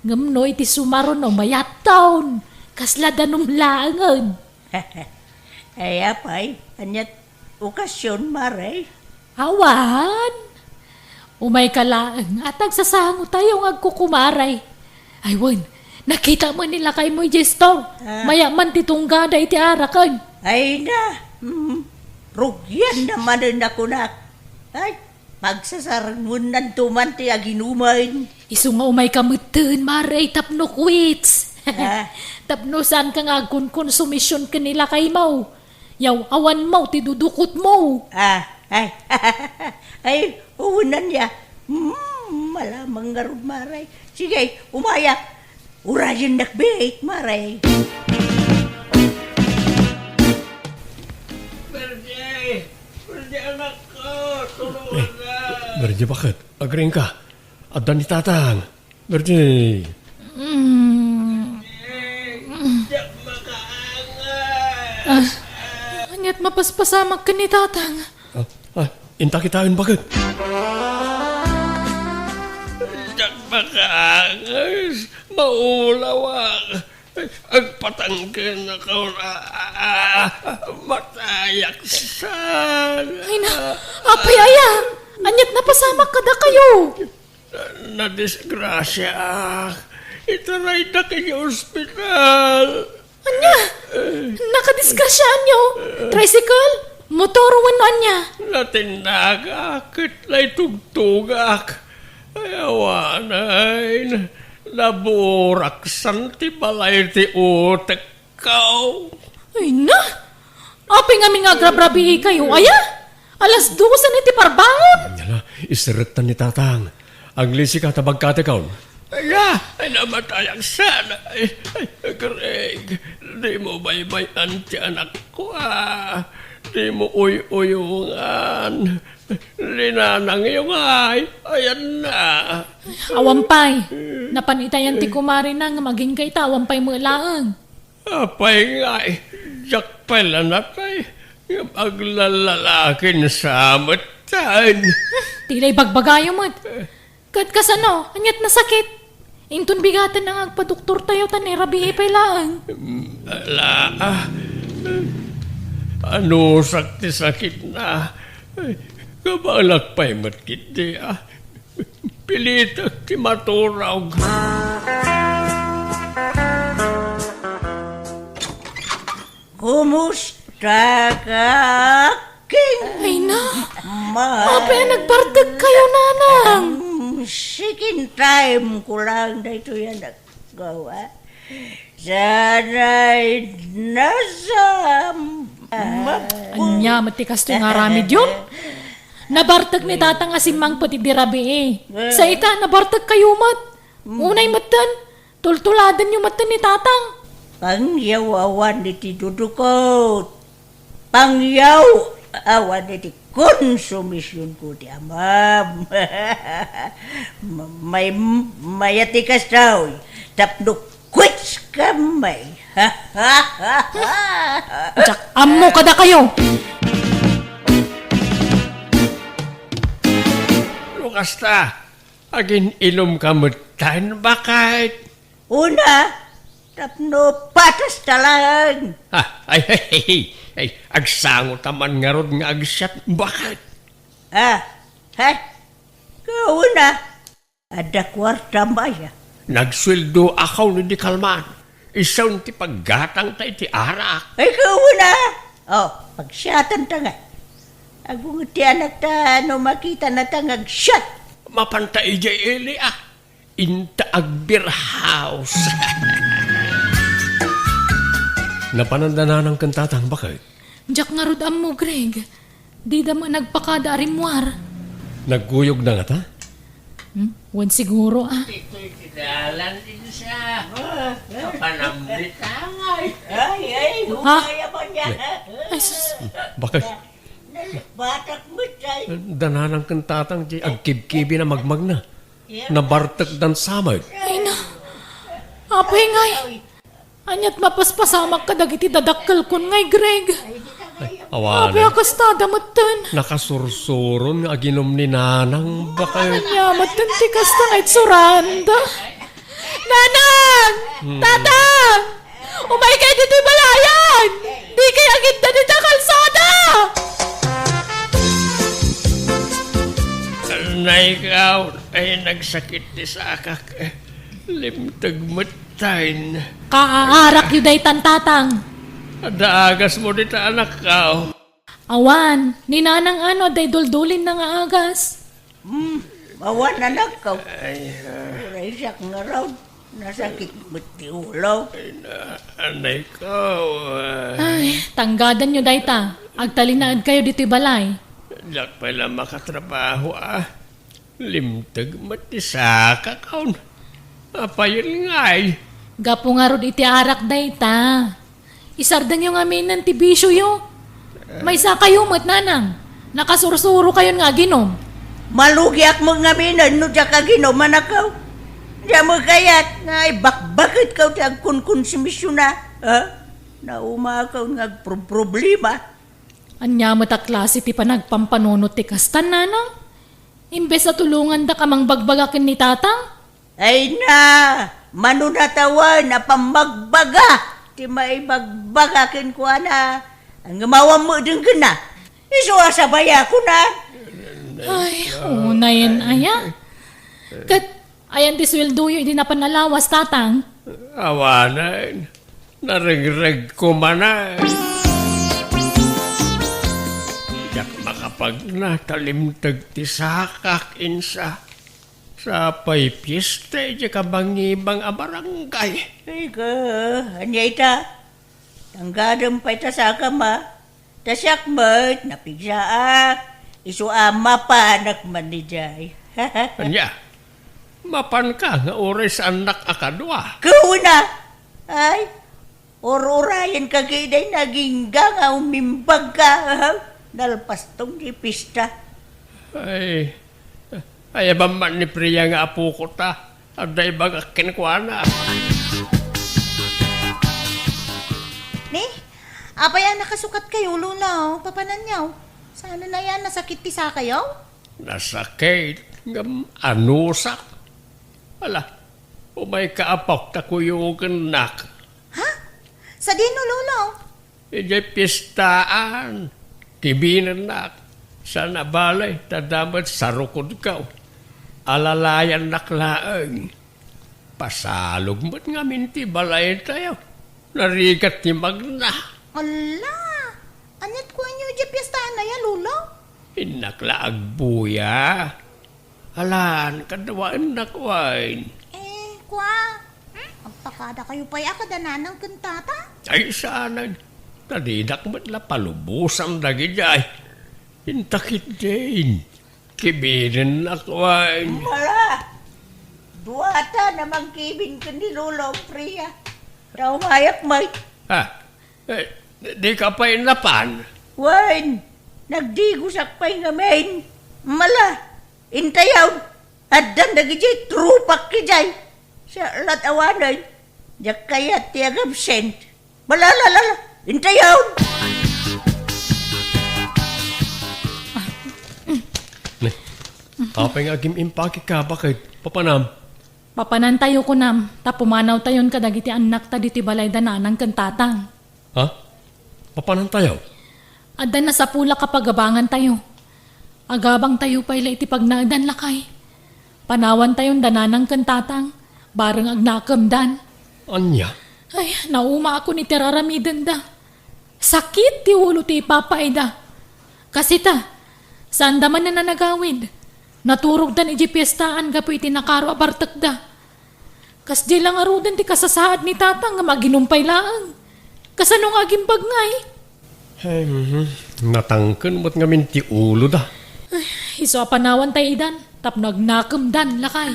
Ngem no iti sumaruno mayatton, kasla danum laengen. Ay, apay, aniat okasion, Mare? Awan. Umayka laeng, at agsasangotayo nga agkukumaray. Ay, wen, nakita mo ni lakaymo idiay store. Ah. Maya man ti tunggada iti araken. Ay na, mm, rugian na manen a kunak. Ay, pagsasarengennanto man ti aginumen. Isu nga umayka metten, Mare, tapno quits. Ah. Tapno saanka nga agkonkonsumision ken ni lakaymo. Yaw-awanmo ti dudukotmo. Ah, ay. Ay, unan ya. Hmm, malamang ngarud, Mare. Sige, umaya. Urayennak bit, Mare. Virgie! Virgie, anak ko! Tulungan na! Virgie, baket? Agriingka? Adda ni Tatang. Virgie! Mm. Mapaspasamak ken ni Tatang. Ah, ah, inta kitaen, baket. Diak makaangas, maulawak. Agpatangken ako, ah, ah, ah, matayak sa... Ay na, apay aya? Ania't napasamak kadakayo? Nadisgrasiaak. Itaraydak iti ospital. Ania? Nakadisgrasiaanyo? Tricycle? Motor wenno ania? Natinnagak ket naitugtogak. Ay, awanen. Naburaksan ti balay ti utek. Kao. Ay na! Apay ngamin nga agrabrabii kayo, aya? Alas dosen iti parbangon! Ala, iserektan ni Tatang. Aglisi ka ta bagkatekon. Ala, ay, namatayak sana. Ay, ay, Greg, di mo baybay-an ti anakko, ah. Di mo uy-uyongan. Linanangyo ngay, ayan na. Awan pay. Napan itayan ti kumarina nga magingga ita, awan pay met laeng. Apay ngay, diak pay la natay, ngem aglalalakin sa metten. Ti lay bagbagayo met. Ket kasano, ania't nasakit? Inton bigaten nga agpadoktortayo ta nairabii pay laeng. Ala, ah, anusak ti sakitna. Kabaelak pay met ketdi, ah. Pilitek ti maturog. Kumusta ka, King? Ay na, Ma- apay a nagbartek kayo, nanang? Mm, second time ko lang daytoy a naggawa. Sana'y nasa mapu- Ania met ti kastoy nga aramidyo? Nabartek ni Tatang a simmangpet idi rabii. Sa ita, nabartek kayo met. Unay metten, tultuladanyo metten ni Tatang. Pangyaw awan iti dudukot. Pangyaw awan iti konsumisionko ti amam. Ma-, may-, mayat ti kastoy, tapno quits kami. Diak ammo kadakayo. No kasta, agin-inom ka metten, baket. Una, tapno patas ta laeng. Ah, ay, ay, ay, ay, agsango ta man ngarud nga agsiat, baket. Ah, he? Kauna, adda kuarta maya. Nagsueldo ako ni di kalman. Isun ti paggatang ta iti arak. Ay, kauna. Oh, pagsiatan ta nga. Agunget ti anak ta no makita na ta nga agsiat. Mapanta idiay ili, ah. Inta agbeer house. Napanan da nanang ken tatang, baket? Diak ngarud ammo, Greg. Dida met nagpakada a rimmuar. Nagkuyogda ngata? Hmm? Wen siguro, ah. Ditoy ti dalan, Insa. Kapanamnitangay. Ay, ay, Ha? Umaya pa niya. Ay, sus. Baket? Batak mo, chay. Da nanang ken tatang, di agkibkibi na magmagna. Nabartek dan samay. Ay na. Apay ngay. Ania't mapaspasamak kadagiti dadakkelkon ngay, Greg. Awan. Apay a kasta da metten. Nakasursuron nga aginom ni nanang, baket. Ania metten ti kasta nga itsuranda. Nanang! Hmm. Tatang! Umaykay ditoy balayan! Dikay agidda dita kalsada! Nay, kaw, ay nagsakit ti sakak. Limteg metten. Kaaarakyo daytan, tatang. Adda agasmo dita, anak, kaw. Awan, ni nanang ano, adda iduldulin na nga agas. Hmm, awan, anak, kaw. Ay, ah. Uray siak ngarud. Nasakit met ti ulo. Ay, na, anay ko, ah. Ay, tanggadanyo dayta. Agtalinaed kayo ditoy balay. Diak pay la makatrabaho, ah. Limteg met ti sakak, kaw. Apayen ngay. Gapu ngarud iti arak dayta. Isardengyo ngaminen ti bisioyo. Maysa kayo met, nanang. Nakasursuro kayon nga aginom. Malugiak met ngaminen no diak aginom, anak, kaw. Diak met kayat nga ibakbaket kaw ti agkonkonsumision, ha? Nauma kaw nga agproproblema. Ania met a klase ti panagpampanunot ti kastan, nanang? Imbes a tulongandak a mangbagbaga ken ni tatang? Ay na, mano natawen a pammagbaga ti maibagbaga kenkuana. Ngem awan met denggenna. Isu a sabayakon. Ay, unayen aya. Ket ayan ti sueldoyo idi napan a lawas, tatang? Awanen. Narengregko manen. Diak makapagna ta limteg ti sakak, insa. Sapay fiesta idiay kabangibang a barangay. Ay ka, ania ita? Tanggadem pay ta sakam a. Ta siak met, napigsaak. Isu a mapanak man idiay. Ania? Mapanka nga uray saannak a kadua? Kauna! Ay, ur-urayenka ketdi, nagingga nga umimbagka. Nalpaston ti pista. Ay, ay, aban man ni Priya nga apoko ta. Adda ibagak kenkuana. Ni, apay a nakasukat kayo, Lolo? Papananyo? Saan na yan? Nasakit ti sakayo? Nasakit, ngem anusak. Ala, umayka, apok, ta kuyogennak. Ha? Sadino, Lolo? Idiay piestaan, kibinennak. Saan a bale, ta adda met sarukodko. Alalayannak laeng. Pasalog met ngamin ti balaytayo. Narigat ti magna. Ala! Aniat kuanyo idiay piestaan aya, Lolo? Innak la agbuya. Alan, kadawaennak wen. Eh, kua, hmm? Agpakada kayo pay a kada nanang ken tata? Ay, saanen. Ta dinak met la palubosan dagidiay. Inta ketdin. Kibinennak wen. Mala! Duata na mangkibin ken ni Lolo Priya. Ta umayak met. Ha? Eh, di ka pay napan? Wen, nagdigosak pay ngamin. Mala, intayon, addan dagidiay tropak idiay. Siya lat awanen, diak kayat ti agabsent. Mala, la, la, la, intayon. Ne, apay nga agim-impake ka, baket? Papanam? Papanantayo, kunam, ta pumanawtayon kadagiti annakta ditoy balay da nanang ken tatang. Ha? Papanantayo? Adda nasapulak a pagabangantayo. Agabangtayo pay la iti pagnaedan, lakay. Panawantayon da nanang ken tatang, bareng agnakemdan. Ania? Ay, naumaakon iti raramidenda. Sakit ti ulo ti ipapaida. Kas ita, saanda manen a nagawid. Naturogdan idiay piestaan gapu iti nakaro a bartekda. Kasdiay la ngaruden ti kasasaad ni tatang ngem aginum pay laeng. Kasano nga agimbag ngay? Ay, mhm. Natangken met ngamin ti uloda. Ay, isu a panawantayo idan tapno agnakemdan, lakay.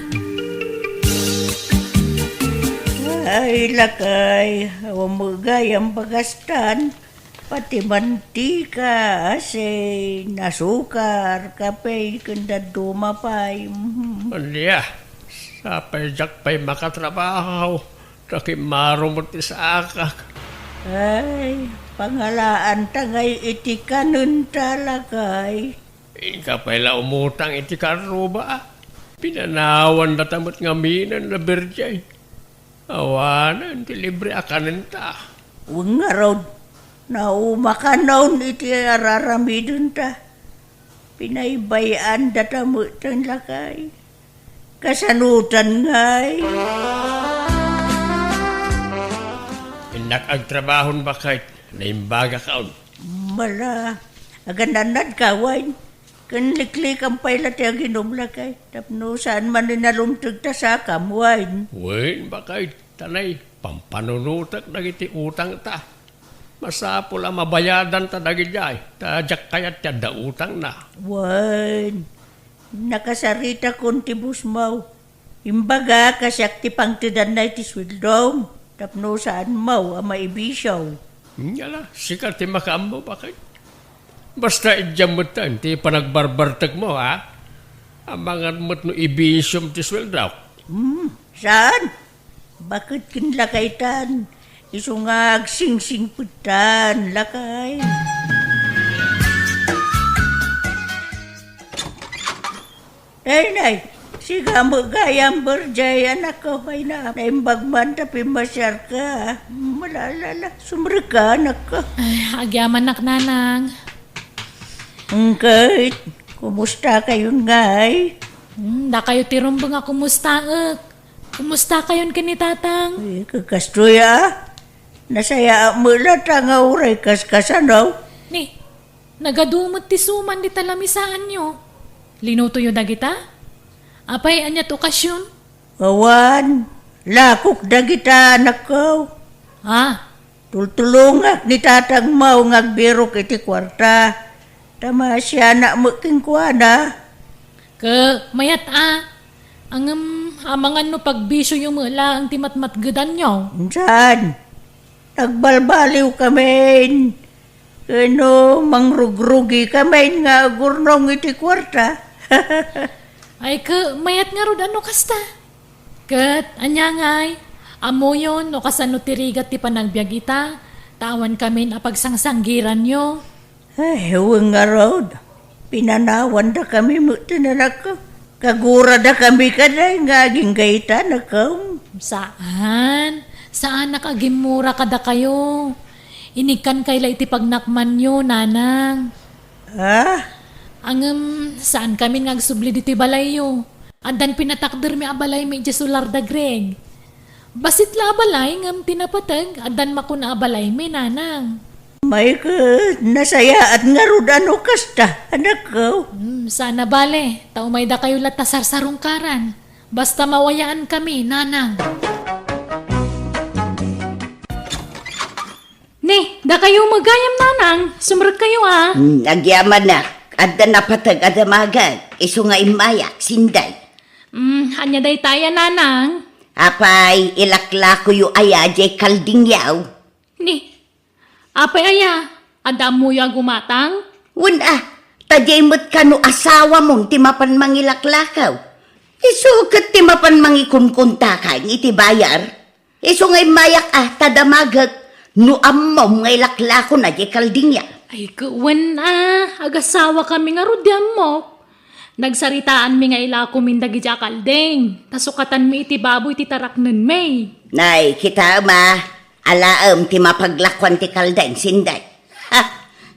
Ay, lakay, awan met gayam bagastan. Pati mantika, asin, asukar, kape, ken dadduma pay. Mhm. Ania, sapay diak pay makatrabaho, ta kimmaro met ti sakak. Ay, pangalaanta ngay iti kanenta, lakay. Inka pay la umutang iti karruba. Pinanawan data met ngaminen a birdiay. Awanen ti libre a kanenta. Wen ngarud, naumakanon iti araramidenta. Pinaybay-an data met ten, lakay. Kasanotan ngay? Innak agtrabahon, baket. Naimbagakon. Mala, aganannad ka, wen? Ken liklikam pay la ti aginum, lakay, tapno saan manen a lumteg ta sakam, wen? Wen, baket, ta nay, pampanunotek dagiti utangta. Masapul a mabayadanta dagidiay, ta diak kayat ti adda utangna. Wen, nakasaritakon ti busmaw. Imbagak a siak ti pangtedanna iti sueldom tapno saanmo a maibisio. Ngala, sika ti makaammo, baket. Basta idiam metten ti panagbarbartekmo, ha? Amangan met no ibisiom ti sueldok. Hmm, saan? Baket ken lakaytan, isu nga agsingsingpettan, lakay. Ay, nay, siga met gayam, Berjay, anakko, ay na, naimbag man ta pimmasiarka. Malalala, sumrekka, anakko. Ay, agyamanak, nanang. Ngem ket, kumusta kayon ngay? Hmm, dakayo ti rumbeng a kumustaek. Kumusta kayon ken ni tatang? Ay, kakastoy, a. Nasayaat met latta nga uray kaskasano. Ni, nagadu met ti suman dita lamisaanyo. Linutoyo dagita? Apay, ania ti okasion? Awan, lakok dagita, anakko. Ah. Tultulongak ni tatangmo nga agbirok iti kuarta. Ta maasianak met kenkuana. Ket mayat a, ngem amangan no pagbisioyo met laeng ti matmatgedanyo. Saan? Nagbalbaliwkamin. Ken no, mangrugrugikamin nga agurnong iti kuarta. Ay, ket mayat ngarud a no kasta. Ket ania ngay, ammoyon no kasano ti rigat ti panagbiag ita, ta awankamin a pagsangsanggiranyo. Ay, wen ngarud, pinanawandakami met ti nanakko. Kaguradakami kadi nga agingga ita, anakko. Saan, saanak a gimmura kadakayo. Inikkankay la iti pagnakmanyo, nanang. Ah? Ngem, saankamin nga agsubli ditoy balayyo. Addan pinatakdermi a balaymi idiay solar da Greg. Bassit la a balay ngem ti napateg, addan makuna a balaymi, nanang. May ket nasayaat ngarud a no kasta, anakko. Hmm, saan a bale, ta umaydakayo latta sarsarungkaran. Basta mawayaankami, nanang. Ni, dakayo met gayam, nanang. Sumrekkayo a. Hmm, agyamanak. Adda napateg a damagek, isu nga immayak, Sinday. Hmm, ania dayta aya, nanang? Apay, ilaklakoyo aya diay kaldingyo? Ni, apay aya? Adda ammoyo a gumatang? Wen a, ta diay met kano asawamon ti mapan mangilaklakaw. Isu ket ti mapan mangikunkuntakang iti bayar. Isu nga immayak a, ta damagek no ammom nga ilaklakona diay kaldingyo. Ay, ket wen a, agasawakami ngarud ti ammok. Nagsaritaanmi nga ilakomin dagidiay a kalding, ta sukatanmi iti baboy ti taraknenmi. Nay, kitaem a, alaem ti mapaglakuan ti kalding, Sinday. Ha!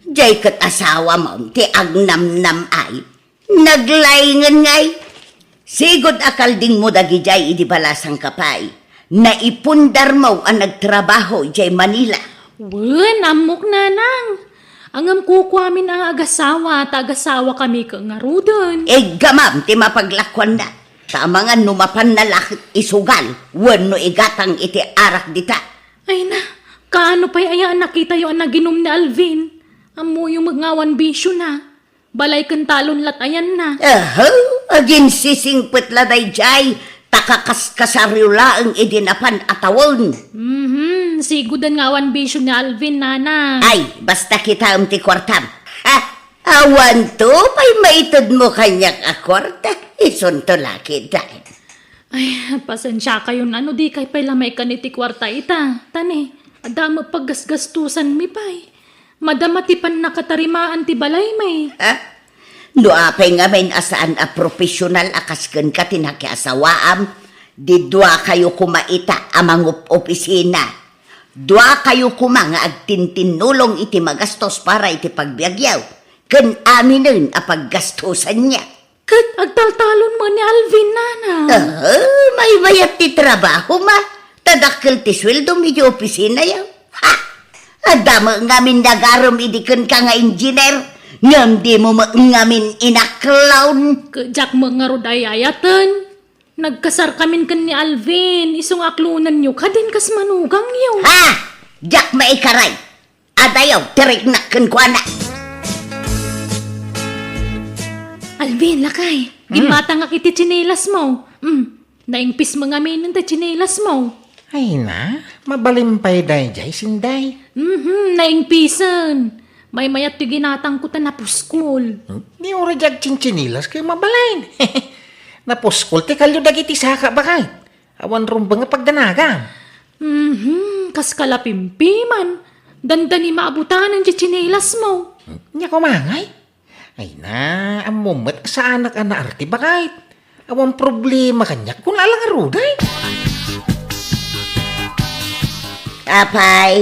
Diay ket asawamon ti agnamnam-ay. Naglaingen ngay. Sigud a kaldingmo dagidiay idi balasangka pay. Naipundarmo a nagtrabaho idiay Manila. Wen, ammok, nanang. Ngem kukuamin a nga agasawa, ta agasawakami ket ngaruden. Iggamam ti mapaglakuanna. Ta amangan no mapanna la ket isugal wenno igatang iti arak dita. Ay na, kaano pay aya a nakitayo a naginum ni Alvin? Ammoyo met nga awan bisiona. Balay ken talon lat ayanna. Aha, aginsisingpet la daydiay, ta kakaskasaryo laeng idi napan a tawen. Mhm, siguden nga awan bisio ni Alvin, nanang. Ay, basta kitaem ti kuartam. Ha? Awanto pay maitedmo kaniak a kuarta, isunto la ketdin. Ay, pasensiakayon a no dikay pay la maikkan iti kuarta ita. Ta ni, adda met paggasgastosanmi pay. Madama ti pannakatarimaan ti balaymi. Ha? No apay ngamin a saan a profesional a kas kenka ti nakiasawaam, di duakayo koma ita a mangup-opisina. Duakayo koma nga agtintinnulong iti magastos para iti pagbiagyo, ken aminen a paggastosanyo. Ket agtaltalon met ni Alvin, nanang. Ah, maymayat ti trabahom a, ta dakkel ti sueldom iti opisinayo. Ha! Adda met ngamin nagarem idi kenka nga engineer, ngem dimo met ngamin inaklon. Ket diak met ngarud ay-ayaten. Nagkasarkamin ken ni Alvin, isu nga aklonenyo kadin kas manugangyo. Ha! Diak maikaray. Adayo ti riknak kenkuana. Alvin, lakay, hmm, ginmatangak iti tsinelasmo. Hmm, naingpis met ngamin ti tsinelasmo. Ay na, mabalin pay daydiay, Sinday. Mhm, naingpisen. Maymayat ti ginatangko ta napuskol. Hmm? Ni uray di agtsintsinilas ket mabalin. Napuskol ti kalio dagiti saka, baket. Awan rumbeng a pagdanagam. Mhm, kas kalapimpiman. Dandani maabutanen ti tsinelasmo. Nia koma ngay? Ay na, ammom met a saanak a naarte, baket. Awan problema kaniak, kuna la ngarud, ay. Apay,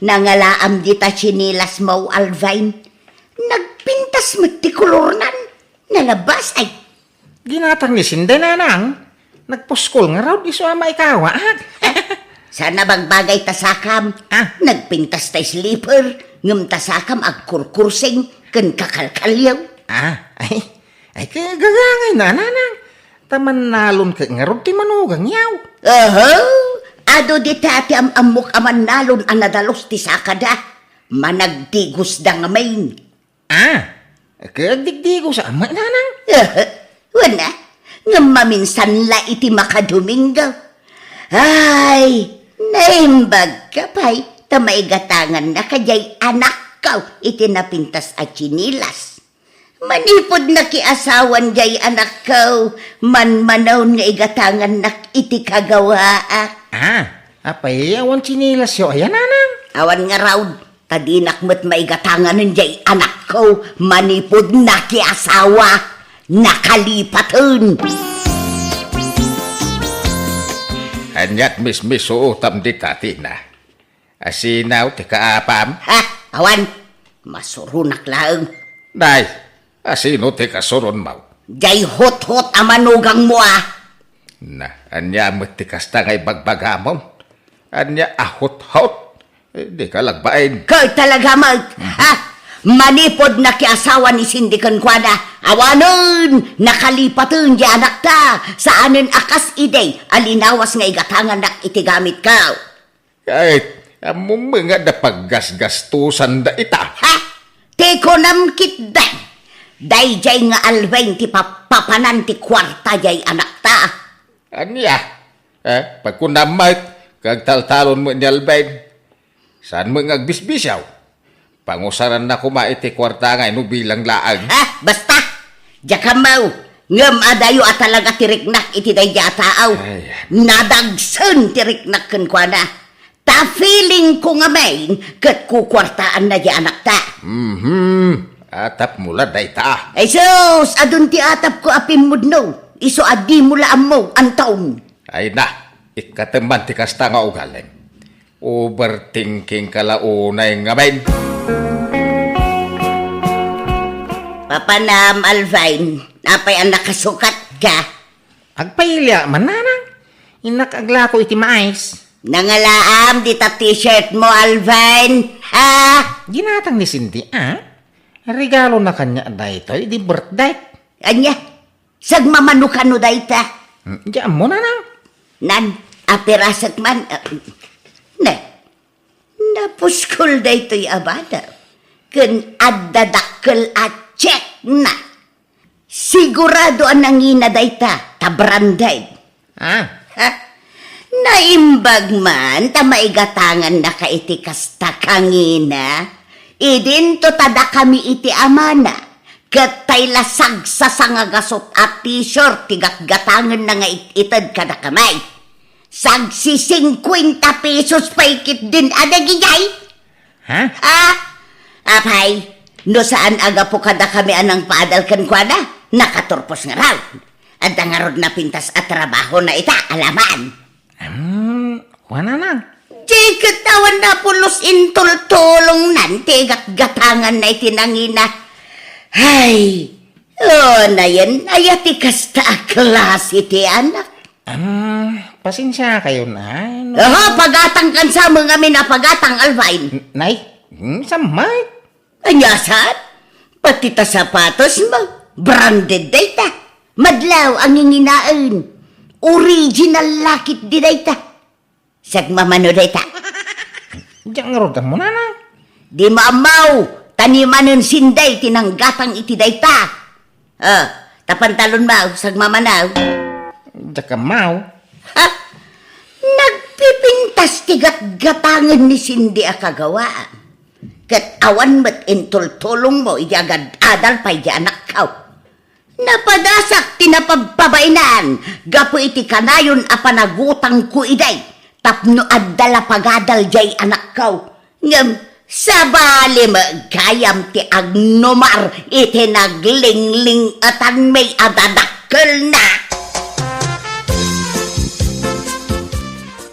nangalaam dita tsinelasmo, Alvin. Nagpintas met ti kolornan. Nalabas, ay. Ginatang ni Sinday, nanang. Nagpuskol ngarud isu a maikawaak. Saan a bagbagay ta sakam. Ah. Nagpintas ta slipper, ngem ta sakam agkurkursing ken kakalkaliaw. Ah, ay, ay, kagagangay na, nanang. Ta mannalon ket ngarud ti manugangyo. Oho, adu dita ti am-ammok a mannalon a nadalus ti sakada. Managdigosda ngamin. Ah, ket agdigdigos a met, nanang? Wen a, ngem maminsan la iti makadomingo. Ay, naimbagka pay, ta maigatangannaka jay anakko iti napintas a tsinelas. Manipud nakiasawan jay anakko, manmanaon nga igatangannak iti kagawaak. Ah, apay, awan tsinelasyo aya, nanang? Awan ngarud. Ta dinak met maigatanganen jay anakko manipud nakiasawa, nakalipaten. Aniat mismisuotam dita, Tina? Asino ti kaapam? Ha? Awan. Masuronak laeng. Nay, asino ti kasuronmo? Jay huthot a manugangmo, a. Na, ania met ti kasta nga ibagbagamon? Ania a huthot? Eh, dika lagbain. Ket talaga met, ha? Manipud nakiasawa ni Cindy kenkuana, awanen, nakalipaten jay anakta, saanen a kas idi a linawas nga igatangannak iti gamitko. Ket, ammom nga adda paggasgastusanda ita. Ha? Ti kunam ketdi, daydiay nga Alvin ti papapanan ti kuarta jay anakta. Ania? Eh, pagkunam met, kagtaltalon met ni Alvin. Saan met nga agbisbisiaw? Pangusaranna koma iti kuarta nga inubilang laeng. Ha? Basta! Diak ammo! Ngem adayo a talaga ti riknak iti daydiay a tao. Ay. Nadagsen ti riknak kenkuana. Ta feeling ko ngamin ket kukuartaanna jay anakta. Mhm. Atapmo la dayta. Ay sus, adun ti atapko a pimmudno. Isu a dimo la ammo, Anton. Ay na, ikkatem man ti kasta nga ugalim. Overthinking ka la unay ngamin. Papanam, Alvin, apay a nakasukatka? Agpailia man, nanang. Innak aglako iti mais. Nangalaam dita t-shirt mo, Alvin. Ha? Ginatang ni Cindy, a? Regalona kaniak daytoy idi birthday. Ania? Sagmamano kano dayta? Hmm, di ammo, nanang. Nan, apirasek man, ah, ne. Napuskol daytoy a bana. Ken adda dakkel a check na. Sigurado a nangina dayta, ta branded. Ah. Ha? Naimbag man ta maigatangannaka iti kasta kangina. Idinto ta dakami iti amana. Ket tay la sagsasanga gasut a t-shirt ti gatgatangenna nga it-ited kadakami. Sagsisingkuenta pesos pay ketdin a dagijay. Ha? Ah, apay, no saan a gapu kadakami a nangpaadal kenkuana, nakaturpos ngarud. Adda ngarud napintas a trabahona ita, alaman. Hmm, kuana, nang. Di ket awan napulos intultulongnan ti gatgatanganna iti nangina. Ay, o, nayen, aya ti kasta a klase ti anak. Ah, pasensiakayon, ay, no. Aha, pagatangkan sa mo ngamin a pagatang, Alvin. N-, nay, hmm, samay. Ania saan? Pati ta sapatos mo, branded dayta. Madlaw a nginginaen. Original la ketdi dayta. Sagmamano dayta. Diak ngarud ammo, nanang. Dimo ammo, ta ni manen Sinday ti nanggatang iti dayta. Ah, ta pantalon mo, sagmamano. Diak ammo. Ha? Nagpipintas ti gatgatangen ni Cindy a kagawaan. Ket awan met intultulong mo idi agad-adal pay di anakko. Napadasak ti napabpabainan gapu iti kanayon a panagutangko idi tapno adda la pagadal diay anakko. Ngem Sabali met gayam ti agnumar iti naglingling-etanmi a dadakkelna.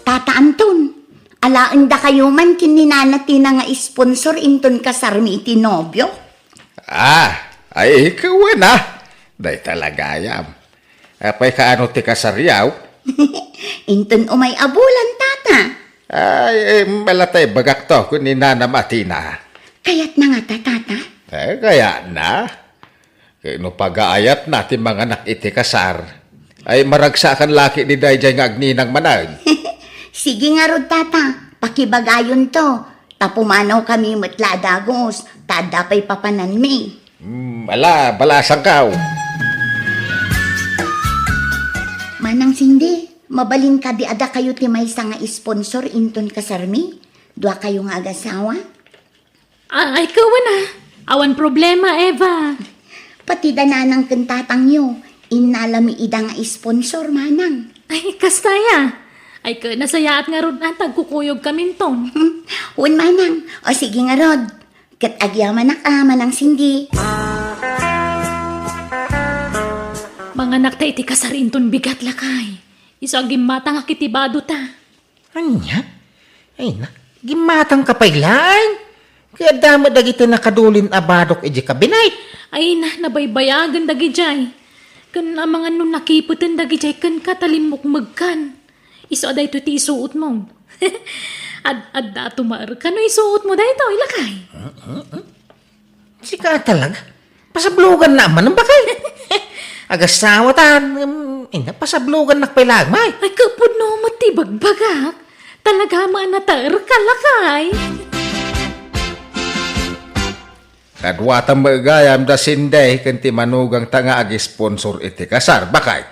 Tata Anton, alaendakayo man ken ni Nana Tina nga sponsor inton kasarmi iti nobio? Ah, ay, wen a. Dayta la gayam. Apay kaano ti kasaryo? Inton umay a bulan, Tata. Ay, eh, malatay bagak to, kun ni Nana Tina. Kayatna ngata, Tata? Eh, kayatna. Ket no pagaayatna ti manganak iti kasar, ay maragsakan la ketdi daydiay nga agninang manen. Sige ngarud, Tata, pakibagayonto. Ta pumanawkami met la a dagus, ta adda pay papananmi. Hmm, ala, balasangkaw. Manang Cindy, mabalin kadi a dakayo ti maysa nga sponsor inton kasarmi? Duakayo nga agasawa? Ah, ay, kawan a. Awan problema, Eva. Pati da nanang ken tatangyo, innalami ida nga sponsor, manang. Ay, kasta ya. Ay, ket nasayaat ngarud a ta agkukuyogkaminton. Wen, manang. O, sige ngarud. Ket agyamanak a, Manang Cindy. Manganak ta iti kasar inton bigat, lakay. Isu a gimmatangak iti badota. Ania? Ay na, gimmatangka pay laeng. Ket adda met dagiti nakadulin a badok idiay kabinet. Ay na, nabaybayagen dagidiay. Ken amangan no nakipeten dagidiay kenka ta limmukmegkan. Isu a daytoy ti isuotmo. Ad-, adda a tumaerka no isuotmo daytoy, lakay. Sika talaga. Pasablogannak manen, bakay. Agasawa ta, um, ina, pasablogannak pay laeng, may. Ay, kapudno met ti bagbagak. Talaga man a nataerka, lakay. Kaduata met gayam da Cindy ken ti manugangta nga agisponsor iti kasar, bakay.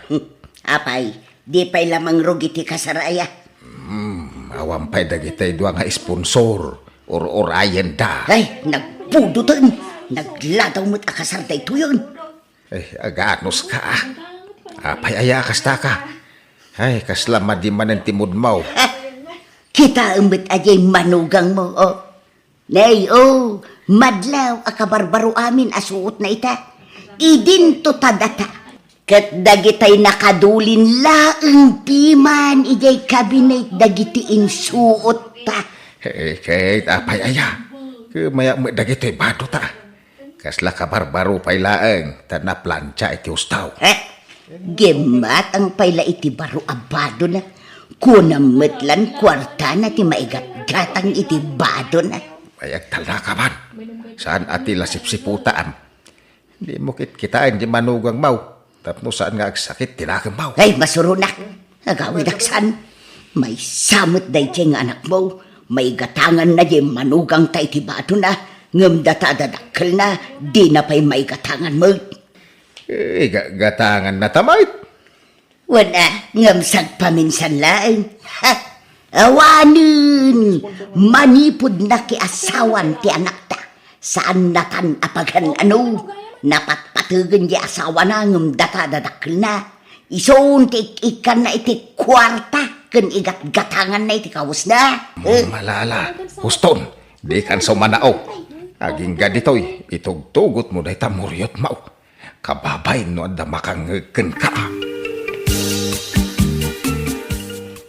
Apay, di pay la mangrugi ti kasar aya? Hmm, awan pay dagiti dua nga sponsor. Ur-urayenda. Ay, nagbudoten. Nagladaw met a kasar daytoyen. Ay, aganuska, a. Apay aya kastaka? Ay, kasla madi manen ti moodmo. Ha? Kitaem met a diay manugangmo, o. Nay, o, madlaw a kabarbaro amin a suotna ita. Idinto ta data. Ket dagitay nakadulin laeng piman idiay kabinet dagiti insuotta. Eh, ket apay aya? Kumayak met dagitoy badota. Kasla kabarbaro pay laeng ta naplantia iti husto. Eh, gimmatang pay la iti baro a badona. Kunam met lan kuartana ti maigatgatang iti badona. Ay, agtalnaka man. Saan a ti la sipsiputam? Dimo kitkitaen ti manugangmo tapno saan nga agsakit ti nakemmo. Ay, masuronak. Agawidak saan. Maysa met daydiay nga anakmo. Maigatanganna diay manugangta iti badona, ngem data a dadakkelna, dina pay maigatangan met. Eh, ga-, gatanganna ta met. Wen a, ngem sagpaminsan laeng. Ha! Awanen! Manipud nakiasawan ti anakta. Saannatan a pagan-ano. Napatpategen ti asawana ngem data dadakkelna. Isun ti ik-ikkanna iti kuarta ken igatgatanganna iti kawesna. Eh? Malala, huston, dikan sa manao. Agingga ditoy, itugtugotmo dayta muriotmo. Kababain no adda makangngeg kenka.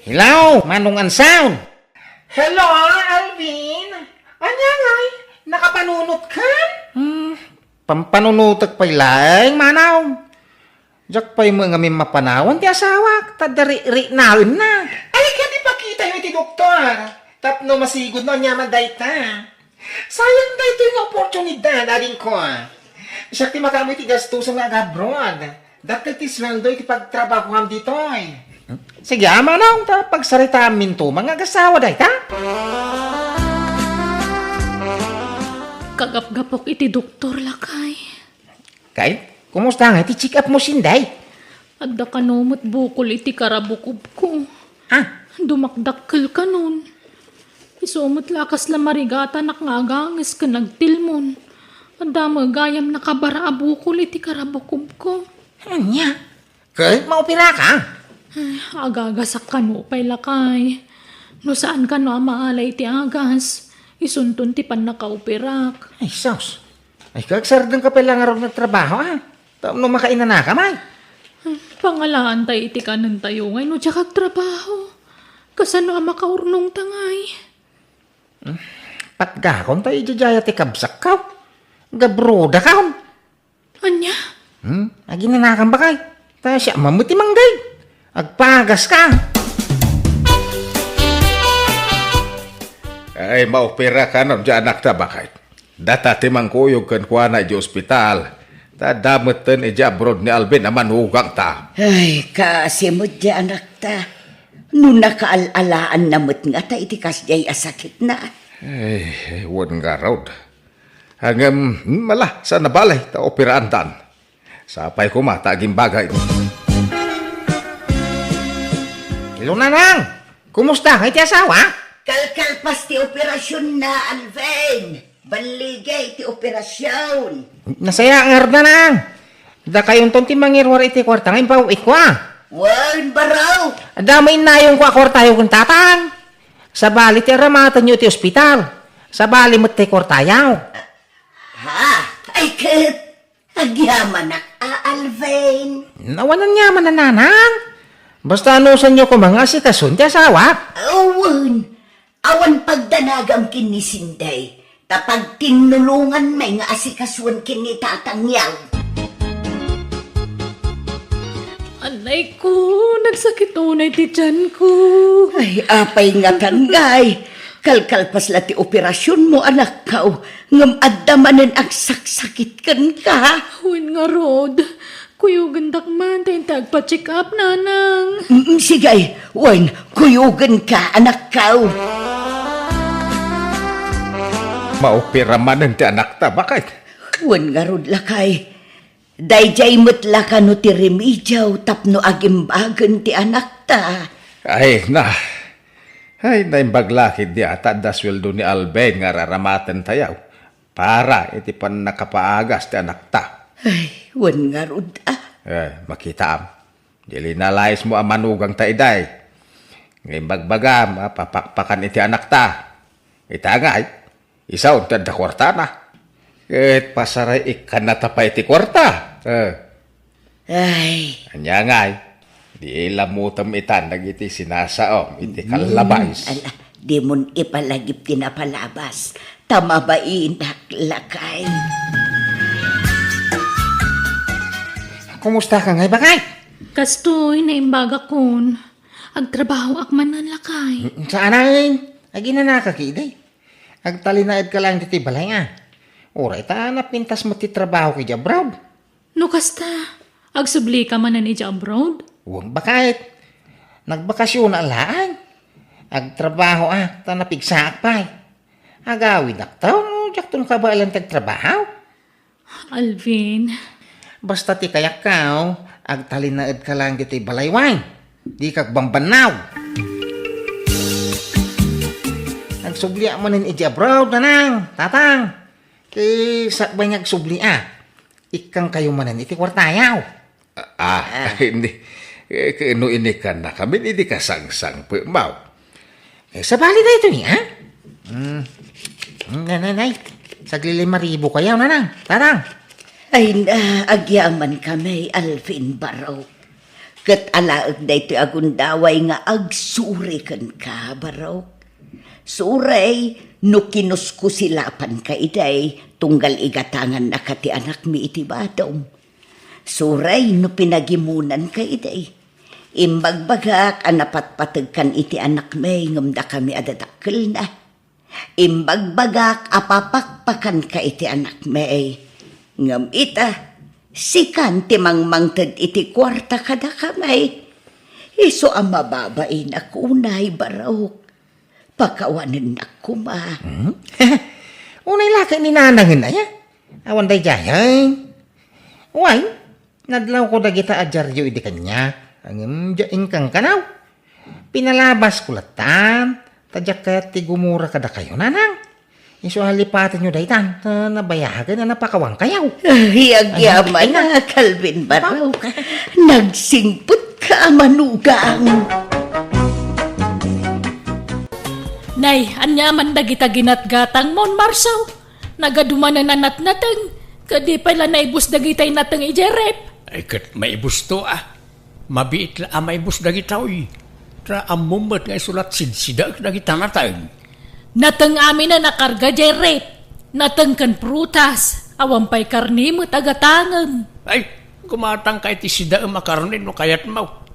Hello, Manong Ansaw! Hello, Alvin! Ania ngay, nakapanunotkan? Hmm, pampanunotek pay laeng, Manong. Diak pay met ngamin mapanawan ti asawak, ta adda ri-riknaenna. Ay, kadi pakitayo iti doktor, tapno masigud no aniaman dayta. Sayang daytoy nga oportunidad, adingko. Siak ti makaammo iti gastusen nga agabroad. Dakkel ti sueldo iti pagtrabahuam ditoy. Sige, a, Manong, ta pagsaritaamminto, mangagasawa dayta? Kagapgapok iti doktor, lakay. Kay, kumusta nga iti check-up mo, Sinday? Adda kano met bukol iti karabukobko. Ha? Dumakdakkel kanon. Isu met la a kasla marigatanak nga aganges ken agtilmon. Adda met gayam nakabara a bukol iti karabukobko. Ania? Ket maoperaka? Ay, agagasak kano pay lakay. No saan kano a maala iti agas, Isunton ti pannakaoperak. Ay, sus. Ay, kagsardeng ka pay la ngarud nga trabaho, a? Tapno makainanakam, ay. Pangalaantay iti kanentayo ngay no diak agtrabaho. Kasano a makaurnongta ngay? Patgakon ta idiay dayta ti kabsatko. Gabrodakon. Ania? Hmm? Aginanakam, bakay. Ta siak man met ti manggay. Agpagaska. Ay, maoperaka no diay anakta, bakay. Data ti mangkuyog kenkuana idiay ospital. Ta adda metten idiay abroad ni Alvin a manugangta. Ay, kaasi met diay anakta. No nakaal-alaanna met ngata iti kasdiay a sakitna. Ay, wen ngarud. Ngem, hmm, ala, saan a bale, ta operaantan. Sapay koma ta agimbagay. Hello, Nanang! Kumusta? Ngay ti asawa? Kalkalpas ti operasionna, Alvin. Balligay ti operasion. Nasayaat ngarud, Nanang. Dakayonton ti mangiruar iti kuarta nga impaw-itko, a. Wen, baro. Adda met innayongko a kuartayo ken tatang. Sabali ti aramatenyo iti ospital. Sabali met ti kuartayo. Ha? Ay, ket agyamanak a, Alvin. Awan aniaman a, Nanang. Basta anusanyo koma nga asikason ti asawak. Awan. Awan pagdanagam ken ni Sinday, ta pagtinnulonganmi nga asikasuen ken ni tatangyo. Anay ko, nagsakit unay ti tiyan ko. Ay, apay ngata ngay? Kalkalpas la ti operasionmo, anakko, ngem adda manen agsaksakit kenka. Wen ngarud, kuyogendak man ta inta agpa-check up, Nanang. Mm, sige, wen, kuyogenka, anakko. Maopera manen ti anakta, bakay? Wen ngarud, lakay. Daydiay met la kano ti remedio tapno agimbagen ti anakta. Ay, na. Ay, naimbag la ketdi a ta adda sueldo ni Alvin nga aramatentayo para iti pannakapaagas ti anakta. Ay, wen ngarud a. Eh, makitaam. Di linalaismo a manugangta idiay. Nga imbagbagam a papakpakan iti anakta. Ita ngay, isaon ti adda kuartana. Ket pasaray ikkannata pay ti kuarta. Eh. Ay. Ania ngay, di ilamutem itan dagiti sinasaom iti kallabais. Ala, dimon ipalagip ti napalabas, ta mabainak, lakay. Kumusta ka ngay, bakay? Kastoy, naimbagakon. Agtrabahoak manen, lakay. Mm, saan ay? Aginanaka ketdi. Agtalinaedka laeng ditoy balay, a. Uray ta napintas met ti trabahok idiay abroad. No kasta, agsublika manen idiay abroad? Wen, bakay. Nagbakasionak laeng. Agtrabahoak ta napigsaak pay. Agawidak ta no diakton kabaelan ti agtrabaho. Alvin. Basta ti kayatko, agtalinaedka laeng ditoy balay, wen. Dika agbambannaw. Agsubliak manen idiay abroad, Nanang, Tatang. Ket sakbay nga agsubliak, ikkankayo manen iti kuartayo. Ah, ah, ah. Ni, eh, no inikannakamin, idi kasangsangpetmaw. Eh, sabali daytoy, ha? Hmm. Hmm, nay, nay, nay. Saglilima ribu kayo, Nanang, Tatang. Ay, na, agyamankami, Alvin, barok. Ket alaek daytoy a gundaway nga agsuri kenka, barok. Suray, no kinuskusilapanka idiay, tunggal igatangannaka ti anakmi iti badom. Suray no pinagimunanka idi. Imbagbagak a napatpategkan iti anakmi ngem dakami a dadakkelna. Imbagbagak a papakpakanka iti anakmi. Ngem ita, sikan ti mangmangted iti kuarta kadakami. Isu a mababainak unay, barok. Pakawanennak koma. Hmm? Unay la ket ni Nanangen aya? Awan daydiay, ay? Wen, nadlawko dagita a diario idi kaniak. Ngem, diak inkankanaw. Pinalabasko lattan, ta diak kayat ti gumura kadakayo, Nanang. Isu a lipatenyo daytan, ta nabayagen a napakawankayo. Ay, agyamanak, Alvin, barok. Nagsingpetka a manugang. Ay, ania man dagita ginatgatangmon, Marso? Nagadumanen a natnateng, ket di pay la naibus dagitay nateng idiay ref. Ay, ket maibusto, a. Mabiit la a maibus dagitoy. Ta ammom met nga isu la sidsidaek dagita nateng. Nateng aminen a karga diay ref. Nateng ken prutas, awan pay karne met a gatangem. Ay, gumatangka iti sidaem a karne no kayatmo.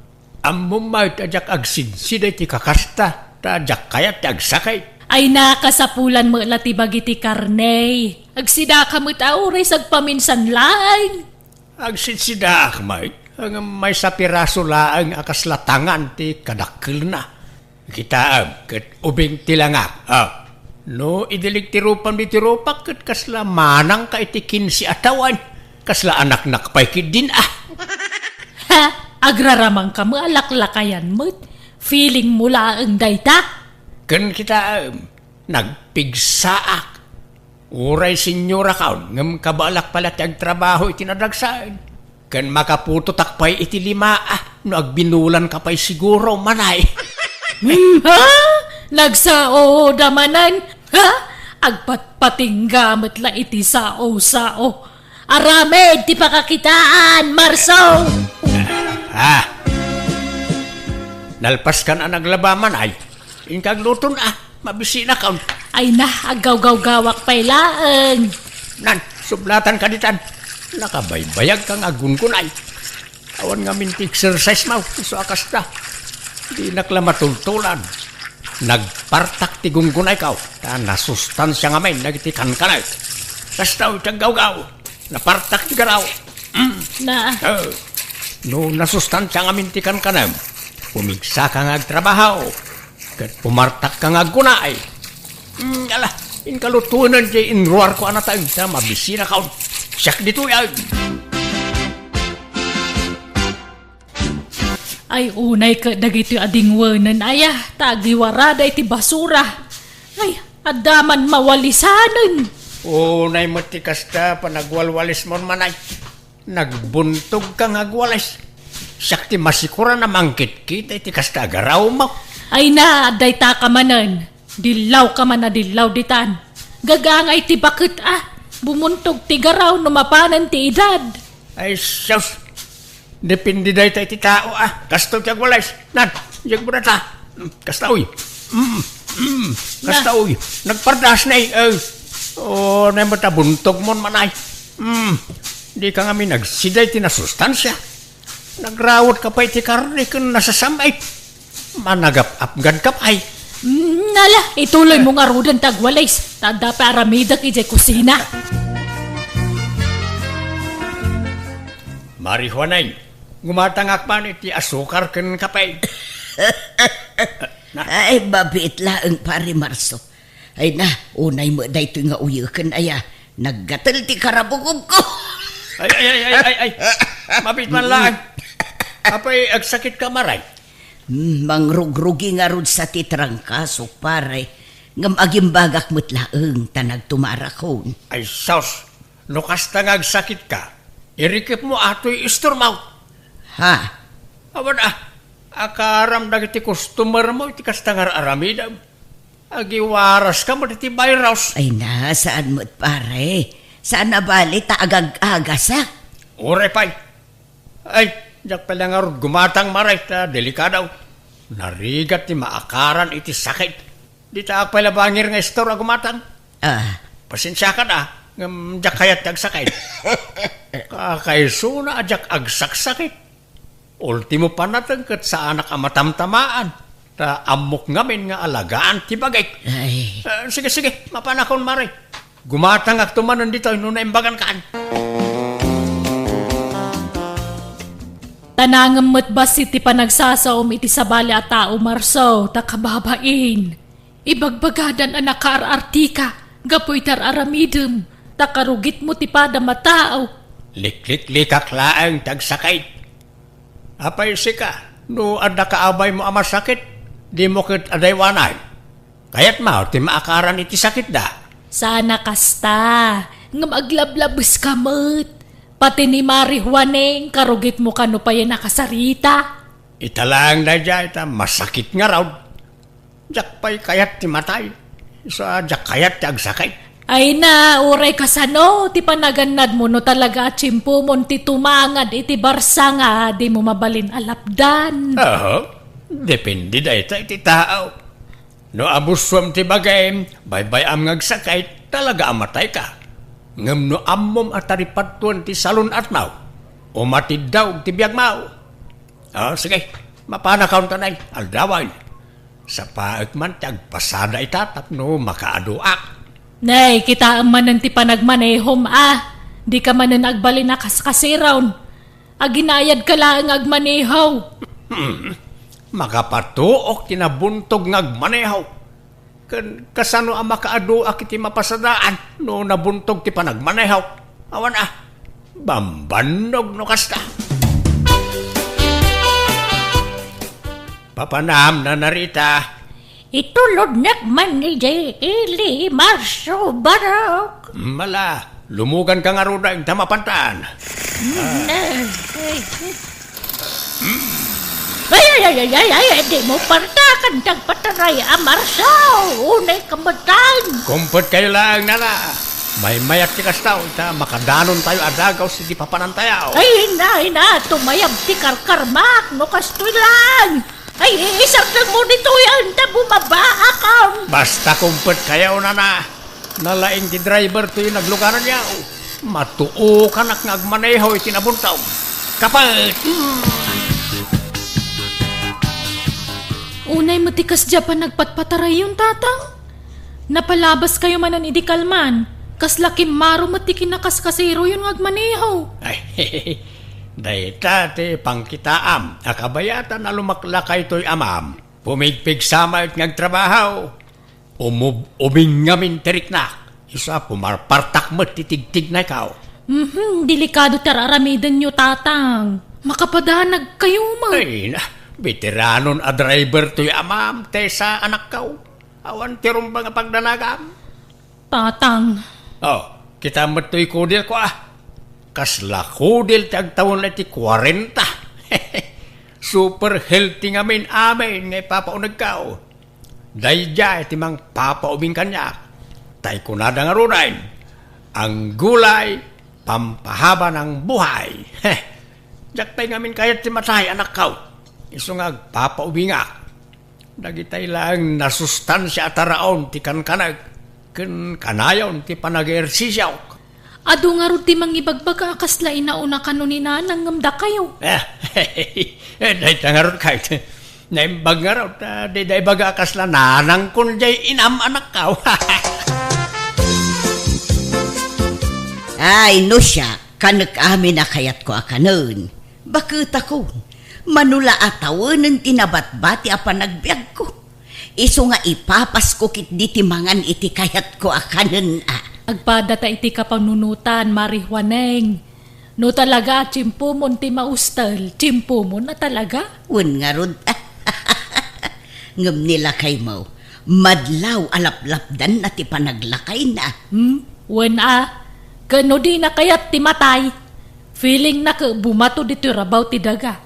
Ammom met a diak agsidsida iti kakasta, ta diak kayat ti agsakit. Ay, nakasapulan met la ti bagi ti karne. Agsidaka met a uray sagpaminsan laeng. Agsitsidaak met, ngem maysa piraso laeng a kasla tangan ti kadakkelna. Kitaem, ket ubing ti langak. Ah, no idilig ti rupam ditoy rupak, ket kasla manangka iti kinse a tawen. Kasla anaknak pay ketdin, ah. Ha? Agraramangka met a laklakayan met. Feeling mo laeng dayta? Ken kitaem, nagpigsaak. Uray senyorakon, ngem kabaelak pay la ti agtrabaho iti nadagsen. Ken makaputotak pay iti lima, ah, no agbinulanka pay siguro, manay. Hmm, ha? Nagsao da manen? Ha? Agpatpatingga met la iti sao-sao. Aramid ti pakakitaan, Marso! Ah. Nalpaskan a naglaba, manay. Inka agluton, ah. Mabisinakon. Ay na, aggawgawgawak pay laeng. Nan, sublatanka ditan. Nakabaybayagka nga aggungunay. Awan ngamin ti exercise mo, isu a kasta. Dinak la matultulan. Nagpartak ti gungunayko, ta nasustansia ngamin dagiti kankanek. Kasta ti aggawgaw. Napartak ti garaw. Mm. Na. Eh, no nasustansia ngamin ti kankanem, pumigsaka nga agtrabaho, ket pumartakka nga aggunay. Mm, ala, inka lutuenen ti inruarko a nateng ta mabisinakon. Siak ditoy, ay. Ay, unay ket dagitoy a dingwenen, aya, ta agiwarada iti basura. Ay, adda man mawalisanen. Unay met ti kasta panagwalwalismon, manay. Nagbuntogka nga agwalis. Siak ti masikuran a mangkitkita iti kasta a garawmo. Ay na, daytaka manen. Dillawka man a dillaw ditan. Gagangay ti baket a. Bumuntog ti garaw no mapanen ti edad. Ay, sus! Depende dayta iti tao, ah. Kastoy ti agwalis. Nan, diak mo data. Mm, kasta, uy. Mm, mm, kasta, Na. Uy. Nagpardas, nay. Eh, oh, nay, matabuntog mon, manay. Mm, di ka nga minagsida iti nasustansia. Nagrawat ka pa iti karne ken nasasamay. Managap-apgan ka pay. Mm, ala, ituloy mo ngaruden ti agwalis. Ta adda pay aramidek idiay kusina. Mari Juanay, gumatangak man iti asukar ken kape. Na. Ay, mabiit laeng, Pare Marso. Ay na, unay met daytoy nga uyeken, aya. Naggatel ti karabukobko. Ay, ay, ay, ay, ay, ay. Mabiit man laeng. Apay, agsakit ka, Maray? Hmm, mangrugrugi ngarud sa ti trangkasok, pare. Ngem agimbagak met laeng ta nagtumarakon. Ay, sus! No kasta nga agsakit ka, irikep mo atoy istormo. Ha? Awan, ah, akaram dagiti customer mo iti kasta nga ar-aramidem. Agiwaras ka met iti virus. Ay na, saan met, pare? Saan a bali ta agag-agasak? Uray pay. Ay, diak pay la ngarud gumatang, Maray, ta delikado. Narigat ti maakaran iti sakit. Dita ak pay la bangir nga istor a gumatang. Ah. Pasensiakan a, ngem diak kayat ti agsakit. Kakaisuna a diak agsaksakit. Ultimo panateng ket saanak a matamtamaan. Ta ammok ngamin nga alagaan ti bagik. Ay. Eh, sige, sige, mapanakon, Maray. Gumatangakto manen ditoy no naimbagankan. Tanangem met bassit ti panagsasaom iti sabali a tao, Marso, ta kababain. Ibagbagadan a nakaar-artika gapu iti ar-aramidem, ta karugitmo ti padam a tao. Likliklikak laeng ti agsakit. Apay sika, no adda kaabaymo a masakit, dimo ket adaywanan. Kayatmo ti maakaran iti sakitda? Saan a kasta, ngem aglablabeska met. Pati ni Mari Juaneng, karugitmo kano payen a kasarita. Ita laeng daydiay ta masakit ngarud. Diak pay kayat ti matay. Isu a diak kayat ti agsakit. Ay na, uray kasano ti panagannadmo no talaga a tiempomon ti tumangad iti barsa nga dimo mabalin a lapdan? Aha. Depende dayta iti tao. No abusuam ti bagim, baybay-am nga agsakit, talaga a matayka. Ngem no ammom a taripadtuan ti salun-atmo, umatiddaw ti biagmo. Ah, sige, mapanakon ta nay, aldawen. Sapaek man ti agpasada ita tapno makaaduak. Nay, kitaem manen ti panagmanehom a. Dika manen agbalin a kaskasiron. Aginayadka laeng nga agmaneho. Hmm. Makapatuok ti nabuntog nga agmaneho. Ken kasano a makaaduak iti mapasadaan no nabuntog ti panagmaneho? Awan a, bambannog no kasta. Papanam, Nana Rita. Itulodnek man idiay ili, Marso Barok. Mala, lumuganka ngarud ta mapantan. Mm, eh, eh. Ay, ay, ay, ay, ay, ay, di mo partakan ti agpataray a Marso. Unay kamattan. Kumpetkayo laeng, Nana. Maymayat ti kasta, ta makadanontayo a dagaw iti papanantayo. Ay, ina, ina, tumayab ti karkarmak, no kastoy lang. Ay, isardengmo ditoy, anta bumabaakam. Basta kumpetkayo, Nana. Nalaing ti driver toy naglugananyo. Matuokanak nga agmaneho iti nabuntog. Kapet! Hmm. Unay met ti kasdiay a panagpatpatarayon, Tatang. Napalabaskayo manen idi kalman. Kasla kimmaro met ti kinakaskasiroyon nga agmaneho. Ay, dayta ti pangkitaam a kabayatan a lumaklakay toy amam. Pumigpigsa met nga agtrabaho. Umub-, ubing ngamin ti riknak. Isu a pumarpartak met ti tigtignayko. Mhm, delikado ti ar-aramidenyo, Tatang. Makapadanagkayo met. Ay, na, beteranon a driver toy amam, Tessa, anakko. Awan ti rumbeng a pagdanagam. Tatang. Oh, kita met toy kudelko, ah. Kasla kudel ti agtawen iti kuarenta. Super healthy ngamin amin nga ipapaunegko. Daydiay ti mangpapaubing kaniak. Tay kunada ngaruden, "Ang gulay, pampahaba ng buhay." Heh. Diak pay ngamin kayat ti matay, anakko. Isu nga agpapaubingak. Dagitay laeng nasustansia a taraon ti kankanek ken kanayon ti panagehersisiok. Adu ngarud ti mangibagbaga a kasla inauna kano ni Nanang ngem dakayo. Eh, dayta ngarud kayat. Naimbag ngarud, ah, dida ibaga a kasla nanangkon jay inam, anakko. Ay, no siak, kanek amin a kayatko a kanen. Baketakon, mano la a tawenen ti nabatbati a panagbiagko. Isu nga ipapasko ketdi ti mangan iti kayatko a kanen a. Agpada ta iti kapanunotan, Mari Juaneng. No talaga a tiempomon ti maustel, tiempomon a talaga. Wen ngarud. Ngem ni lakaymo, madlaw a laplapdanna ti panaglakayna. Hmm? Wen a, ken no dina kayat ti matay, feelingna ket bumato ditoy rabaw ti daga.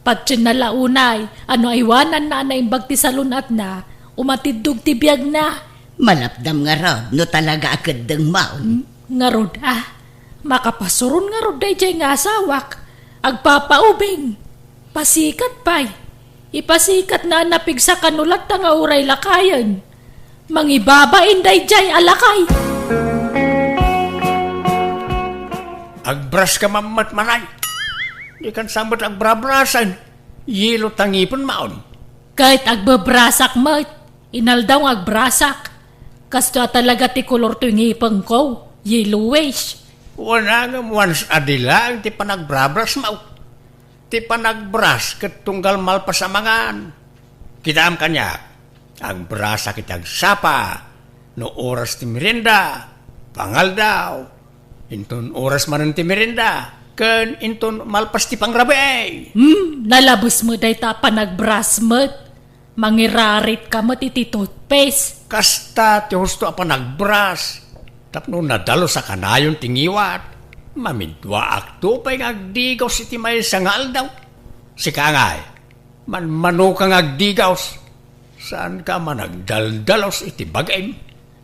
Patienna la unay a no aywananna a naimbag ti salun-atna, umatiddog ti biagna. Malapdam ngarud no talaga a keddengmon. Hmm? Ngarud a, makapasuron ngarud daydiay nga asawak. Agpapaubing. Pasikat pay. Ipasikatna a napigsa kano latta nga uray lakayen. Mangibabain daydiay a lakay. Agbrush ka man met, manay. Dikan sa met agbrabrasen. Yelo ta ngipenmon. Ket agbebrasak met. Inaldaw nga agbrasak. Kastoy a talaga ti kolor toy ngipengko. Yellowish. Wen a ngem once a day laeng ti panagbrabrasmo. Ti panagbrush ket tunggal malpas a mangan. Kitaem kaniak, agbrussak iti agsapa, no oras ti merienda, pangaldaw, inton oras manen ti merienda, ken inton malpas ti pangrabii. Hmm, nalabes met dayta a panagbrush met. Mangirarit ka met iti toothpaste. Kasta ti husto a panagbrush. Tapno nadalus a kanayon ti ngiwat, mamidduaakto pay nga agdigaws iti maysa nga aldaw. Sika ngay, manmanoka nga agdigaws. Saanka a managdaldalus iti bagim?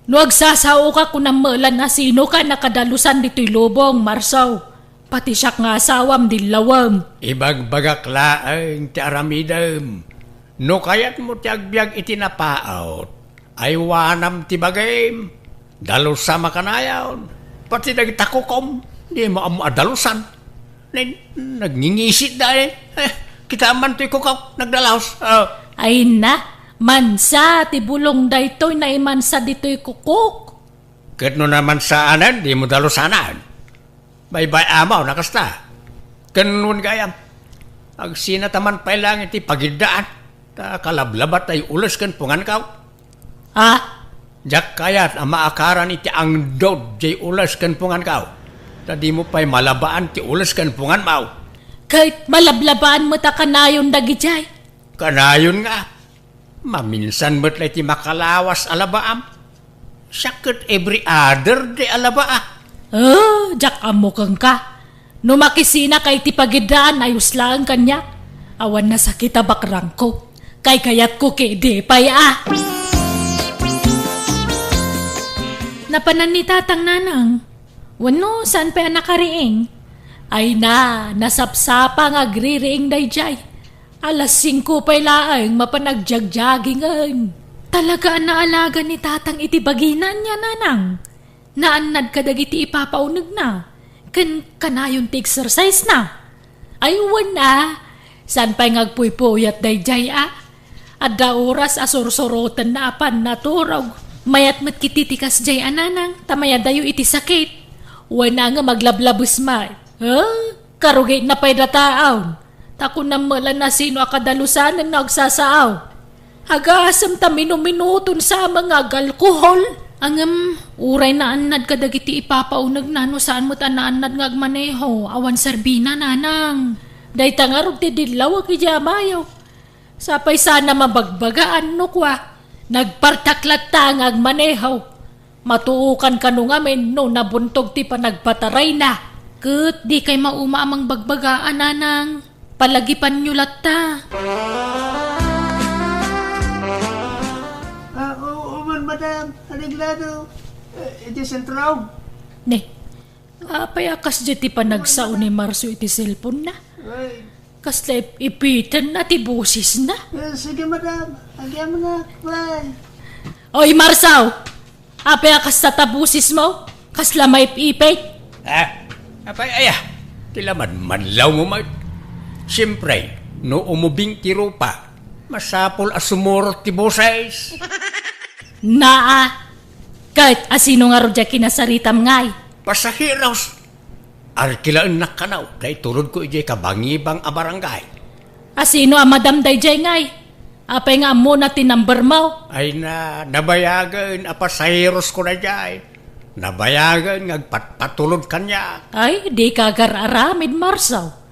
No agsasaoka, kunam met laeng a sinoka a nakadalusan ditoy lubong, Marsaw. Pati siak nga asawam, dillawem. Ibagbagak laeng ti aramidem. No kayatmo ti agbiag iti napaut, aywanam ti bagim. Dalusam a kanayon. Pati dagita kukom, dimo ammo a dalusan. Nen, nagngingisit da, eh. Eh, kita man toy kukok, nagdalaus. Ah. Ay na, mansa ti bulong daytoy, naimansa ditoy kukok. Ket no namansaanen, dimo dalusanan. Baybay-am a kasta. Ken wen gayam, agsinataman pay laeng iti pagiddaan, ta kalablabat tay ules ken pungankaw. Ah? Diak kayat a maakaran iti angdod jay ules ken pungankaw, ta dimo pay malabaan ti ules ken punganmaw. Ket malablabaan met a kanayon dagidiay. Kanayon nga, maminsan met lay ti makalawas a labaam. Siak ket every other day a labaa. Oh, diak ammo kenka. No makisinaka iti pagiddaan, ayos laeng kaniak. Awan nasakit a bakrangko. Kaykayatko ketdi pay a. Napanan ni Tatang, Nanang. Wenno, saan pay a nakariing? Ay na, nasapsapa nga agririing daydiay. Alas singko pay laeng mapan agjagjagingen. Talaga a naalaga ni Tatang iti bagina ania, Nanang. Naannad kadagiti ipapaunegna, ken kanayon ti exercise-na. Ay, wen a, saan pay nga agpuypuyat daydiay a. Adda oras a sursurotenna a pannaturog. Mayat met ketdi ti kasdiay a, Nanang, ta mayadayo iti sakit. Wen a nga aglablabes met. Huh? Karugitna pay dataon. Ta kunam met laeng a sino a kadalusanen no agsasaaw. Agasem ta minuminuton sa nga agalkohol. Ngem, uray naannad kadagiti ipapaunegna no saan met a naannad nga agmaneho, awan serbina, Nanang. Dayta ngarud ti dillawek idiay amayo. Sapay sana mabagbagaan no kua, nagpartak latta nga agmaneho. Matuokan kano ngamin no nabuntog ti panagpatarayna. Ket dikay mauma a mangbagbaga, Nanang. Palagipanyo latta. Ah, oo man, madam. Areglado. Eh, iti sentro. Ne, apay a kasdiay ti panagsao ni Marso iti cellphone-na? Ay. Kasla ip-ipitenna ti bosesna? Eh, sige, madam. Agyamanak, bye. Oy, Marso! Apay a kasta ta bosesmo? Kasla maip-ipit? Ah, apay aya? Ti lamadmadlawmo met. Siempre, no umubing ti rupa, masapul a sumurot ti boses. Naa, ket asino ngarud diay kinasaritam, ngay? Pasaheros. Arkilaennak kano, ta itulodko idiay kabangibang a barangay. Asino a madam daydiay, ngay? Apay nga ammona ti number-mo? Ay na, nabayagen a pasaherosko daydiay. Nabayagen nga agpatpatulod kaniak. Ay, dika agar-aramid, Marso.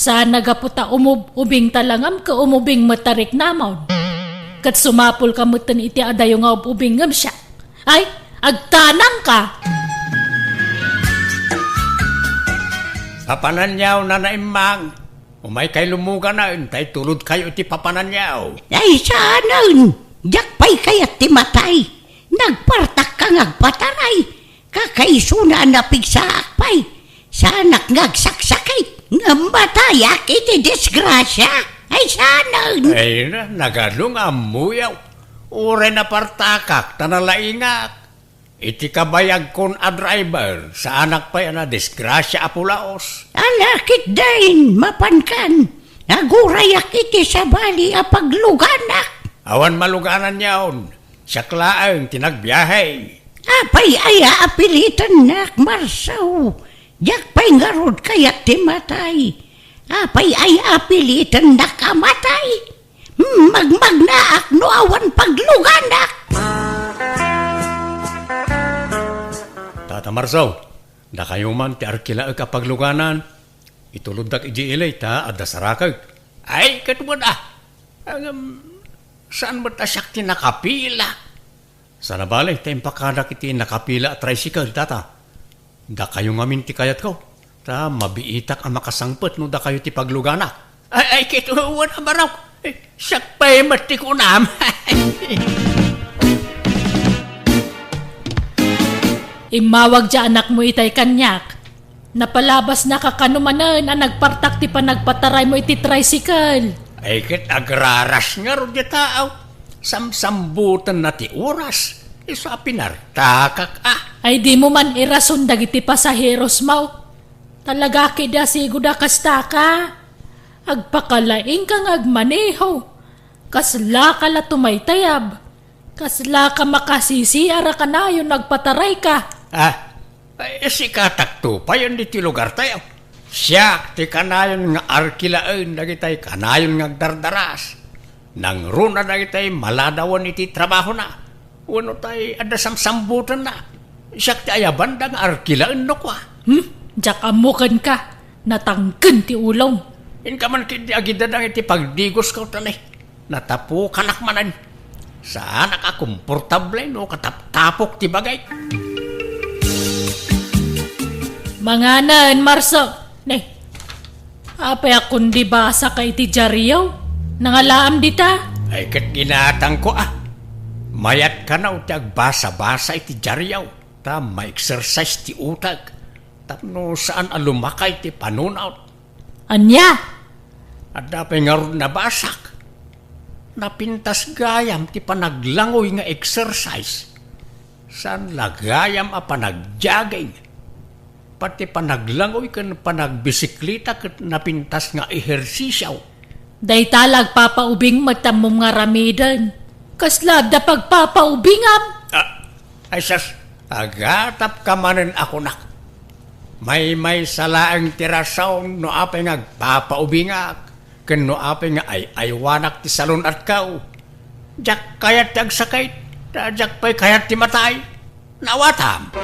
Saan a gapu ta umub-, ubing ta langam ket umubing met ta riknamon. Ket sumapulka metten iti adayo nga ub-ubing ngem siak. Ay, agtanangka! Papananyo, Nana Immang. Umaykay lummuganen, ta itulodkayo iti papananyo. Ay, saanen! Diak pay kayat ti matay. Nagpartakka nga agpataray. Kakaisuna a napigsaak pay. Saanak nga agsaksakit, ngem matayak iti disgrasia. Ay, saanen! Ay, na, nagano nga ammoyo? Uray napartakak, ta nalaingak. Iti kabayagkon a driver, saanak pay a nadisgrasia a pulaos. Ala, ketdin, mapankan. Nagurayak iti sabali a pagluganak. Awan malugananyon. Siak laeng ti nagbiahe. Apay aya a pilitennak, Marso? Diak pay ngarud kayat ti matay. Apay aya a pilitennak a matay? Hmm, magmagnaak no awan pagluganak. Tata Marso, dakayo man ti arkilaek a pagluganan. Ituloddak idiay ili ta adda sarakek. Ay, ket wen a. Ngem, saan met a siak ti nakapila? Sana bale, ta impakadak iti nakapila a tricycle, tata. Dakayo ngamin ti kayatko, ta mabiitak a makasangpet no dakayo ti pagluganak. Ay, ay, ket wen a, barok. Eh, siak pay met ti kunam. Immawag ti anakmo itay kaniak. Napalabasnaka kano manen a nagpartak ti panagpataraymo iti tricycle. Ay, ket agraras ngarud ti tao. Samsambutenna ti oras. Isu a pinartakak a. Ay, dimo man irason dagiti pasaherosmo. Talaga ketdi a sigud a kastaka. Agpakalaingka nga agmaneho. Kaslaka la tumaytayab. Kaslaka makasisiar a kanayon nagpatarayka. Ah, ay, sikatakto payen ditoy lugartayo. Siak ti kanayon nga arkilaen dagitay kanayon nga agdardaras. Nangruna dagitay maladawen iti trabahona. Wenno tay adda samsambutenna. Siak ti ayabanda nga arkilaen no kua. Hmm? Diak ammo kenka. Natangken ti ulom. Inka man ketdi agidadang iti pagdigosko ta ne. Natapukanak manen. Saanak a komportable no kataptapok ti bagik. Manganen, Marso. Ne, apay a kundi basaka iti diario? Nangalaam dita? Ay, ket ginatangko a. Mayat kano ti agbasa-basa iti diario, ta ma-exercise ti utek, tapno saan a lumakay ti panunot. Ania? Adda pay ngarud nabasak. Napintas gayam ti panaglangoy nga exercise. Saan la gayam a panagjogging. Pati panaglangoy ken panagbisikleta ket napintas nga ehersisio. Dayta la agpapaubing met ti ammom nga aramiden. Kasla adda pagpapaubingam? Ah, ay sus, agatapka manen a kunak. Maymaysa laeng ti rason no apay nga agpapaubingak, ken no apay nga ay-aywanak ti salun-atko. Diak kayat ti agsakit, ta diak pay kayat ti matay. Naawatam.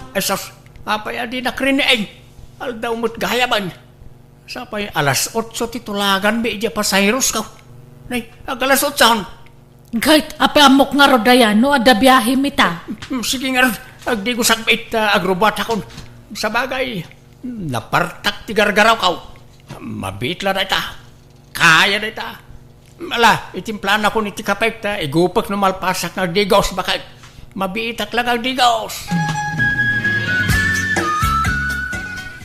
Ay sus, apay a dinak riniing? Aldaw met gayamen. Sapay alas otso ti tulaganmi idiay pasaherosko. Nay, ag-alas otso. Ket, apay ammok ngarud aya no adda biahem ita? Mm, sige ngarud, agdigosakmi ita, agrubatakon. Sabagay, napartak ti gargarawko. Mabiit la dayta. Kaya dayta. Ala, itimplanakon iti kapek ta igupek no malpasak nga agdigos, baket. Mabiitak la nga agdigos.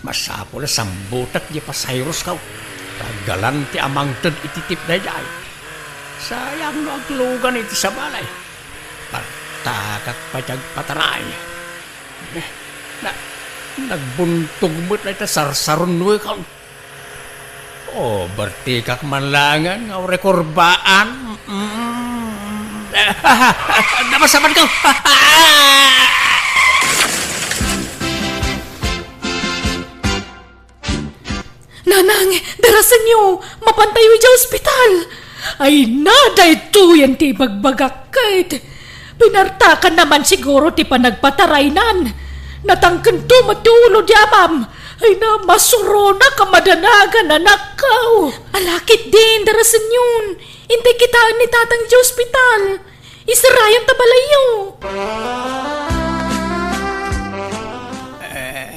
Masapul a sambutek diay pasaherosko. Tagalan ti amangted iti tip daydiay. Sayang no aglugan iti sabali. Partakak pay ti agpataray. Eh, na, nagbuntog met dayta sarsarunoekon. Oh, bertikak man laengen nga urekurbaan. Mm. Namasamanko. Nanang, darasenyo, mapantayo idiay ospital. Ay na, daytoyen ti ibagbagak ket. Pinartakanna man siguro ti panagpataraynan. Natangkento met ti ulo di amam. Ay na, masuronak a madanagan, anakko. Ala ketdin, darasenyon. Intay kitaen ni Tatang idiay ospital. Isarayon ta balayyo. Eh,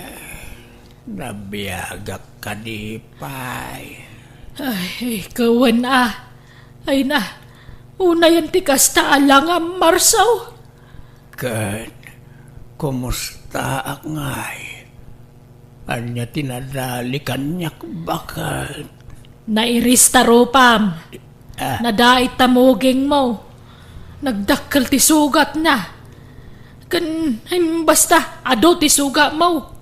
nabiagak kadi pay. Ay, wen a. Ay na, unayen ti kasta a langam, Marso. Ket, kumustaak ngay? Ania ti nadali kaniak, baket? Nairis ta rupam. Ah. Nadait ta mugingmo. Nagdakkel ti sugatna. Ken, em, basta, adu ti sugatmo.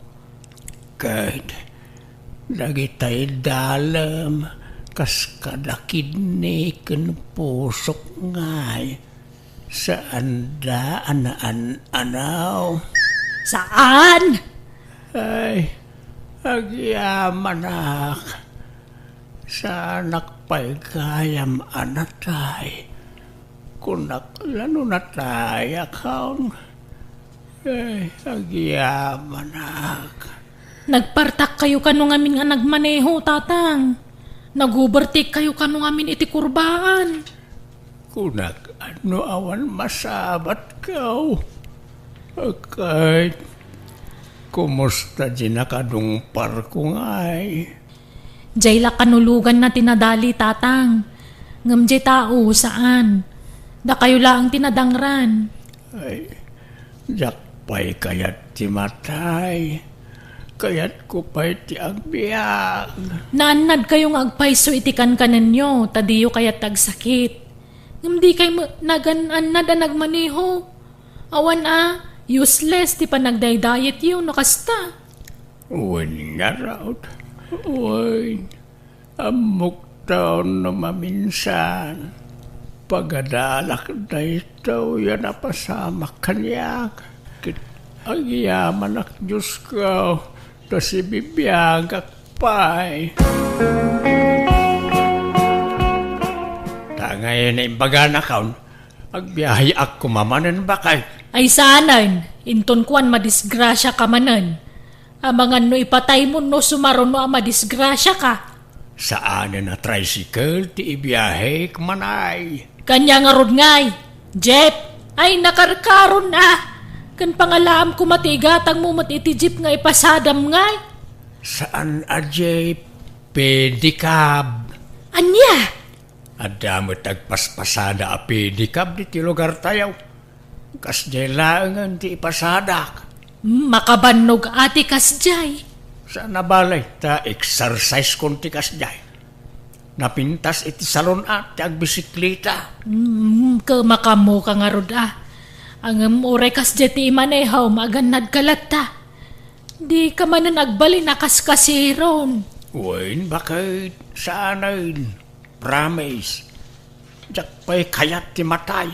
Ket dagitay dalem kas kada kidney ken pusok ngay, saanda a naan-anaw. Saan? Ay, agyamanak. Saanak pay gayam a natay. Kunak la no natayakon. Ay, agyamanak. Nagpartakkayo kano ngamin nga nagmaneho, Tatang. Nag-overtake kayo kano ngamin iti kurbaan. Kunak, no awan masabatko. Ket, kumusta di nakadungparko ngay? Jay la kanuloganna ti nadali, Tatang. Ngem jay tao, saan. Dakayo laeng ti nadangran. Ay, diak pay kayat ti matay. Kayatko pay ti agbiag. Naannadkayo nga agpayso iti kankanenyo, ta diyo kayat ti agsakit. Ngem dikay met nagan-annad a nagmaneho. Awan a, useless ti panagdaydayetyo no kasta. Wen ngarud, wen, ammok taon no maminsan, pagadalak daytoy a napasamak kaniak, ket agyamanak, Diosko, ta sibibiagak pay. Ta ngay naimbaganak, agbiahiak koma manen, baket. Ay saanen, inton kuan madisgrasiaka manen. Amangan no ipataymo no sumaruno a madisgrasiaka. Saanen a tricycle ti ibiahek, manay. Kaniak ngarud ngay, jeep, ay nakarkaron a. Ken pangalaam koma ti igatangmo met iti jeep nga ipasadam ngay. Saan a jeep, pedicab. Ania? Adda met agpaspasada a pedicab ditoy lugartayo. Kasdiay laengen ti ipasadak. Makabannog a ti kasdiay. Saan a bale, ta exercise kon ti kasdiay. Napintas iti salon a ti agbisikleta. Mm, ket makaammoka ngarud a. Ngem uray kasdiay ti imanehom, agannadka latta. Dika manen agbalin a kaskasiron. Wen, baket, saanen. Promise. Diak pay kayat ti matay.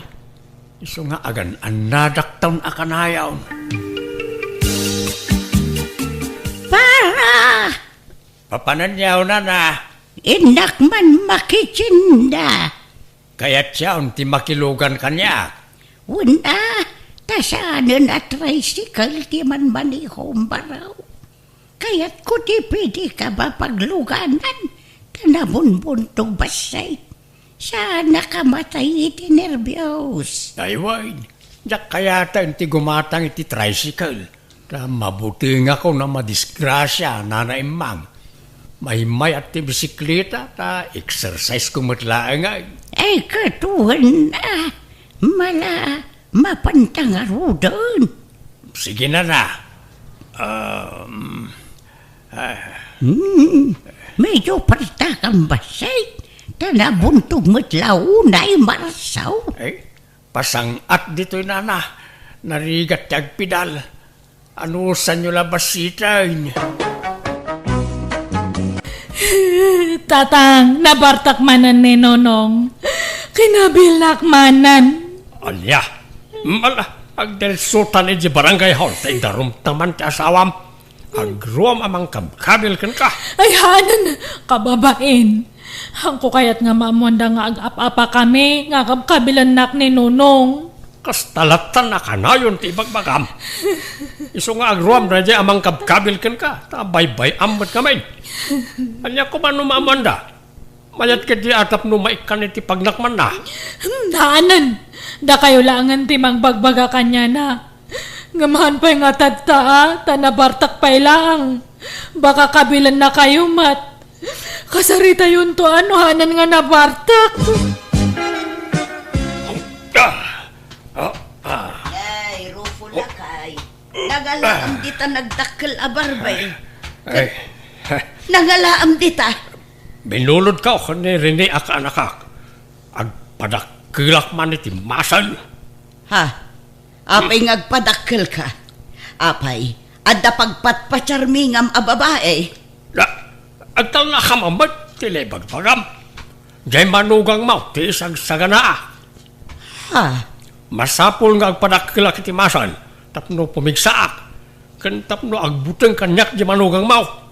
Isu nga agan-annadakton a kanayon. Para! Papanan yaw, nana? Innak man makitinda. Kayat yaw ti makilugan kaniak. Wen a, ta saanen a tricycle ti manmanehom, baro. Kayatko ti pwede ka mapagluganan, ta nabunbuntog bassit. Saan a kamatay iti nerbios. Ay, wen, diak kayaten ti gumatang iti tricycle. Ta mabutengakon a madisgrasia, Nana Emmang. Maymayat ti bisikleta, ta exercise ko met laeng, ay. Ay, ket wen a, mala, mapanta ngaruden. Sige, nana. Um, ah. Hmm, medyo partakam bassit. Ta nabuntog met la unay marsaw. Ay, pasang-at ditoy, nana. Narigat ti agpidal. Anusanyo la bassiten? Tatang, nabartak manen ni Nonong. Kinabilak manen. Ania? Mala, agdelsutan iti barangay hall, ta idarumta man ti asawam. Agruam a mangkabkabil kenka. Ay, hanan, kababain. Haanko kayat nga maammoanda nga agap-apakami nga kabkabilannak ni Nonong. Kasta lattan a kanayon ti ibagbagam. Isu nga agruam daydiay a mangkabkabil kenka, ta baybay-am met ngamin. Ania koma no maammoanda? Mayat ketdi a tapno maikkan iti pagnakmanna. Hmm, hanan. Dakayo laengen ti mangbagbaga kaniana. Ngem haan pay nga tatta a, ta nabartak pay laeng. Baka kabilannakayo met. Kasaritayonto a no hanan nga nabartak. Ah, ah, ah. Ay, Rufo lakay. Nangalaam dita nagdakkel a barbeng. Ay. Nangalaam dita. Binulodko ken ni Rene a kaanakak. Agpadakkelak man iti masal. Ha? Apay nga agpadakkelka? Apay, adda pagpatpatiarmi ngem a babai? Da, agtalnakam a met ti naibagbagam. Diay manugangmo ti isagsaganaak. Ha? Masapul nga agpadakkelak iti masal tapno pumigsaak, ken tapno agbuteng kaniak diay manugangmo.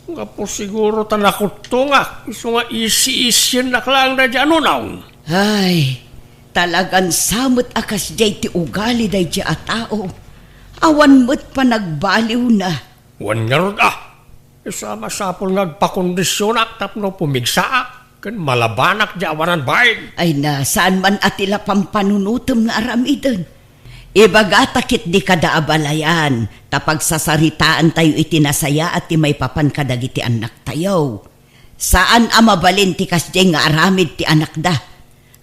Gapu siguro ta nakuttongak, isu nga isi-isiennak laeng daydiay a nonong. Ay, talagan sa met a kasdiay ti ugali daydiay a tao. Awan met panagbaliwna. Wen ngarud a, isu a masapul nga agpakondisionak tapno pumigsaak ken malabanak diay awanan bain. Ay na, saan man a ti la pampanunotem nga aramiden. Ibagata ketdi kada abalayan, ta pagsasaritaantayo iti nasayaat ti maipapan kadagiti annaktayo. Saan a mabalin ti kasdiay nga aramid ti anakda.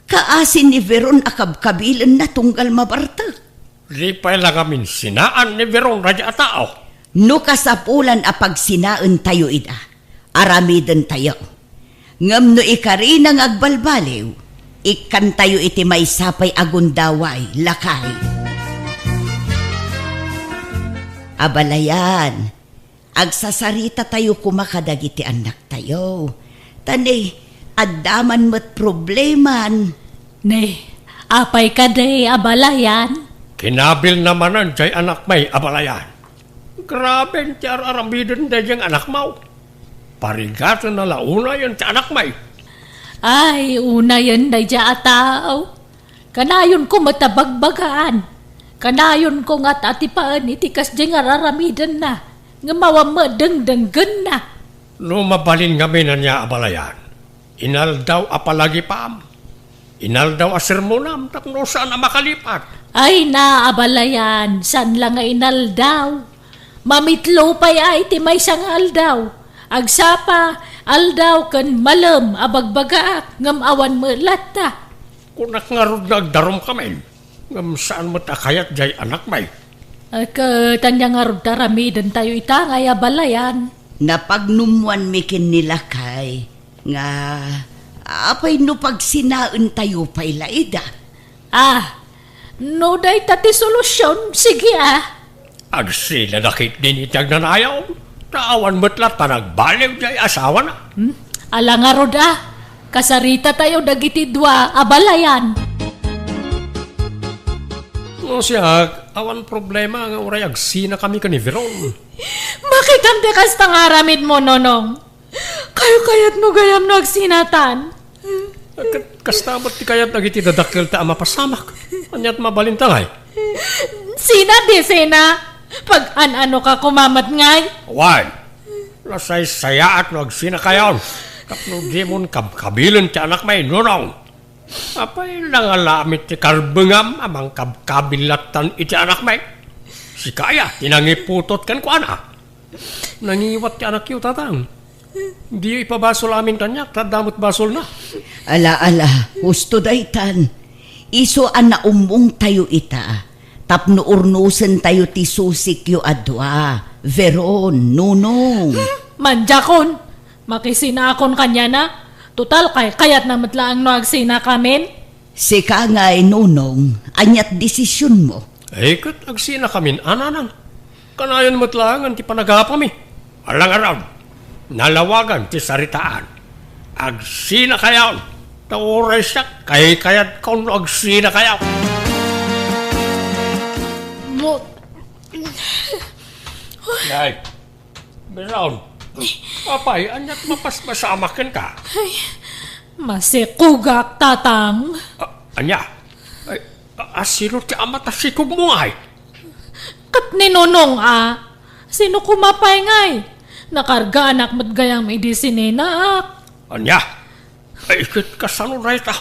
Kaasi ni Veron a kabkabilenna tunggal mabartek. Di pay la ngamin sinaan ni Veron daydiay a tao. No kasapulan a pagsinaentayo ida, aramidentayo. Ngem no ikarina nga agbalbaliw, ikkantayo iti maysa pay a gundaway, lakay. Abalayan, agsasaritatayo koma kadagiti annaktayo. Ta ne, adda man met probleman. Ne, apay kadi, abalayan? Kinabilna manen jay anakmi, abalayan. Grabe ti ar-aramiden daydiay nga anakmo. Parigatenna la unayen ti anakmi. Ay, unayen daydiay a tao. Kanayonko met a bagbagaan. Kanayonko nga at-atipaen iti kasdiay nga ar-aramidenna, ngem awan met dengdenggenna. No mabalin ngamin ania, abalayan, inaldaw a palagipam, inaldaw a sermonam tapno saan a makalipat. Ay na, abalayan, saan la nga inaldaw. Mamitlo pay a iti maysa nga aldaw. Agsapa, aldaw ken malem a bagbagaak, ngem awan met latta. Kunak ngarud nga agdarumkamin, ngem saan met a kayat jay anakmi. Ket ania ngarud ti aramidentayo ita ngay, abalayan? Napagnummuanmi ken ni lakay nga, apay no pagsinaentayo pay la ida? Ah, no dayta ti solusion, sige, ah. Agsinada ketdin iti agnanayon, ta awan met latta nagbaliw jay asawana. Hmm? Ala ngarud, ah. Kasaritatayo dagiti dua, abalayan. No siak, awan problema nga uray agsinakami ken ni Veron. Makitam ti kasta nga aramidmo, Nonong. Kayo kayatmo gayam no agsinatan? Ket kasta met ti kayat dagiti dadakkelta a mapasamak. Aniat mabalinta ngay? Sina ti sina? Pag-an-ano ka koma met ngay? Wen, nasaysayaat no agsinakayon tapno dimon kabkabilen ti anakmi, Nonong. Apay, nangala met ti karbengam a mangkabkabil lattan iti anakmi? Sika aya ti nangiputot kenkuana? Nangiwat ti anakyo, Tatang. Diyo ipabasol amin kaniak, ta adda met basolna. Ala, ala, husto daytan. Isu a naummongtayo ita, tapno urnosentayo ti susikyo a dua, Veron, Nonong. Mandiakon, makisinakon kaniana. Total, kay-, kayatna met laeng no agsinakamin. Sika ngay, Nonong, aniat desisionmo? Ay, ket agsinakamin a, Nanang. Kanayon met laengen ti panagapami. Ala ngarud, nalawagan ti saritaan. Agsinakayon, ta uray siak, kaykayatko no agsinakayo. Mo- Nay, Veron, apay, aniat mapaspasamak kenka? Ay, masikogak, Tatang. A-, ania? Ay, a-, asino ti ama ta sikogmo ngay? Ket ni Nonong a, sino koma pay ngay? Nakargaanak met gayam idi sininaak. Ania? Ay, ket kasano dayta?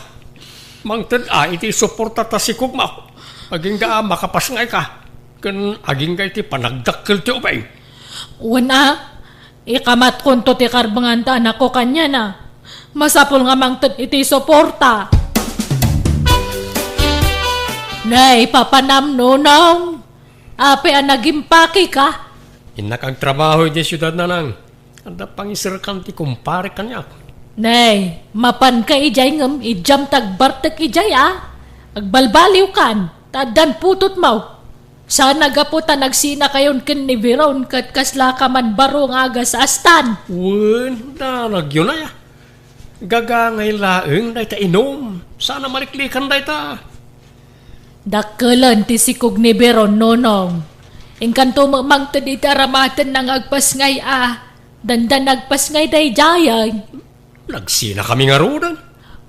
Mangted a iti suporta ta sikogmo. Agingga a makapasngayka, ken agingga iti panagdakkel ti ubing. Wen a, ikamatkonto ti karbengan ta anakko kaniana. Masapul nga mangted iti suporta. Nay, papanam, Nonong. Apay a nagimpakeka? Innak agtrabaho idiay siudad, Nanang. Adda pangiserkan ti kumparek kaniak. Nay, mapanka idiay ngem idiam ta agbartek idiay a. Agbalbaliwkan, ta addan putotmo. Saan a gapu ta nagsinakayon ken ni Veron ket kaslaka man baro nga agasastan. Wen, danagyo nay a. Gagangay laeng dayta inum. Saan a maliklikan dayta. Dakkelen ti sikog ni Veron, Nonong. Inkanto met mangted iti aramatenna nga agpasngay a, dandan agpasngay daydiay. Nagsinakami ngaruden.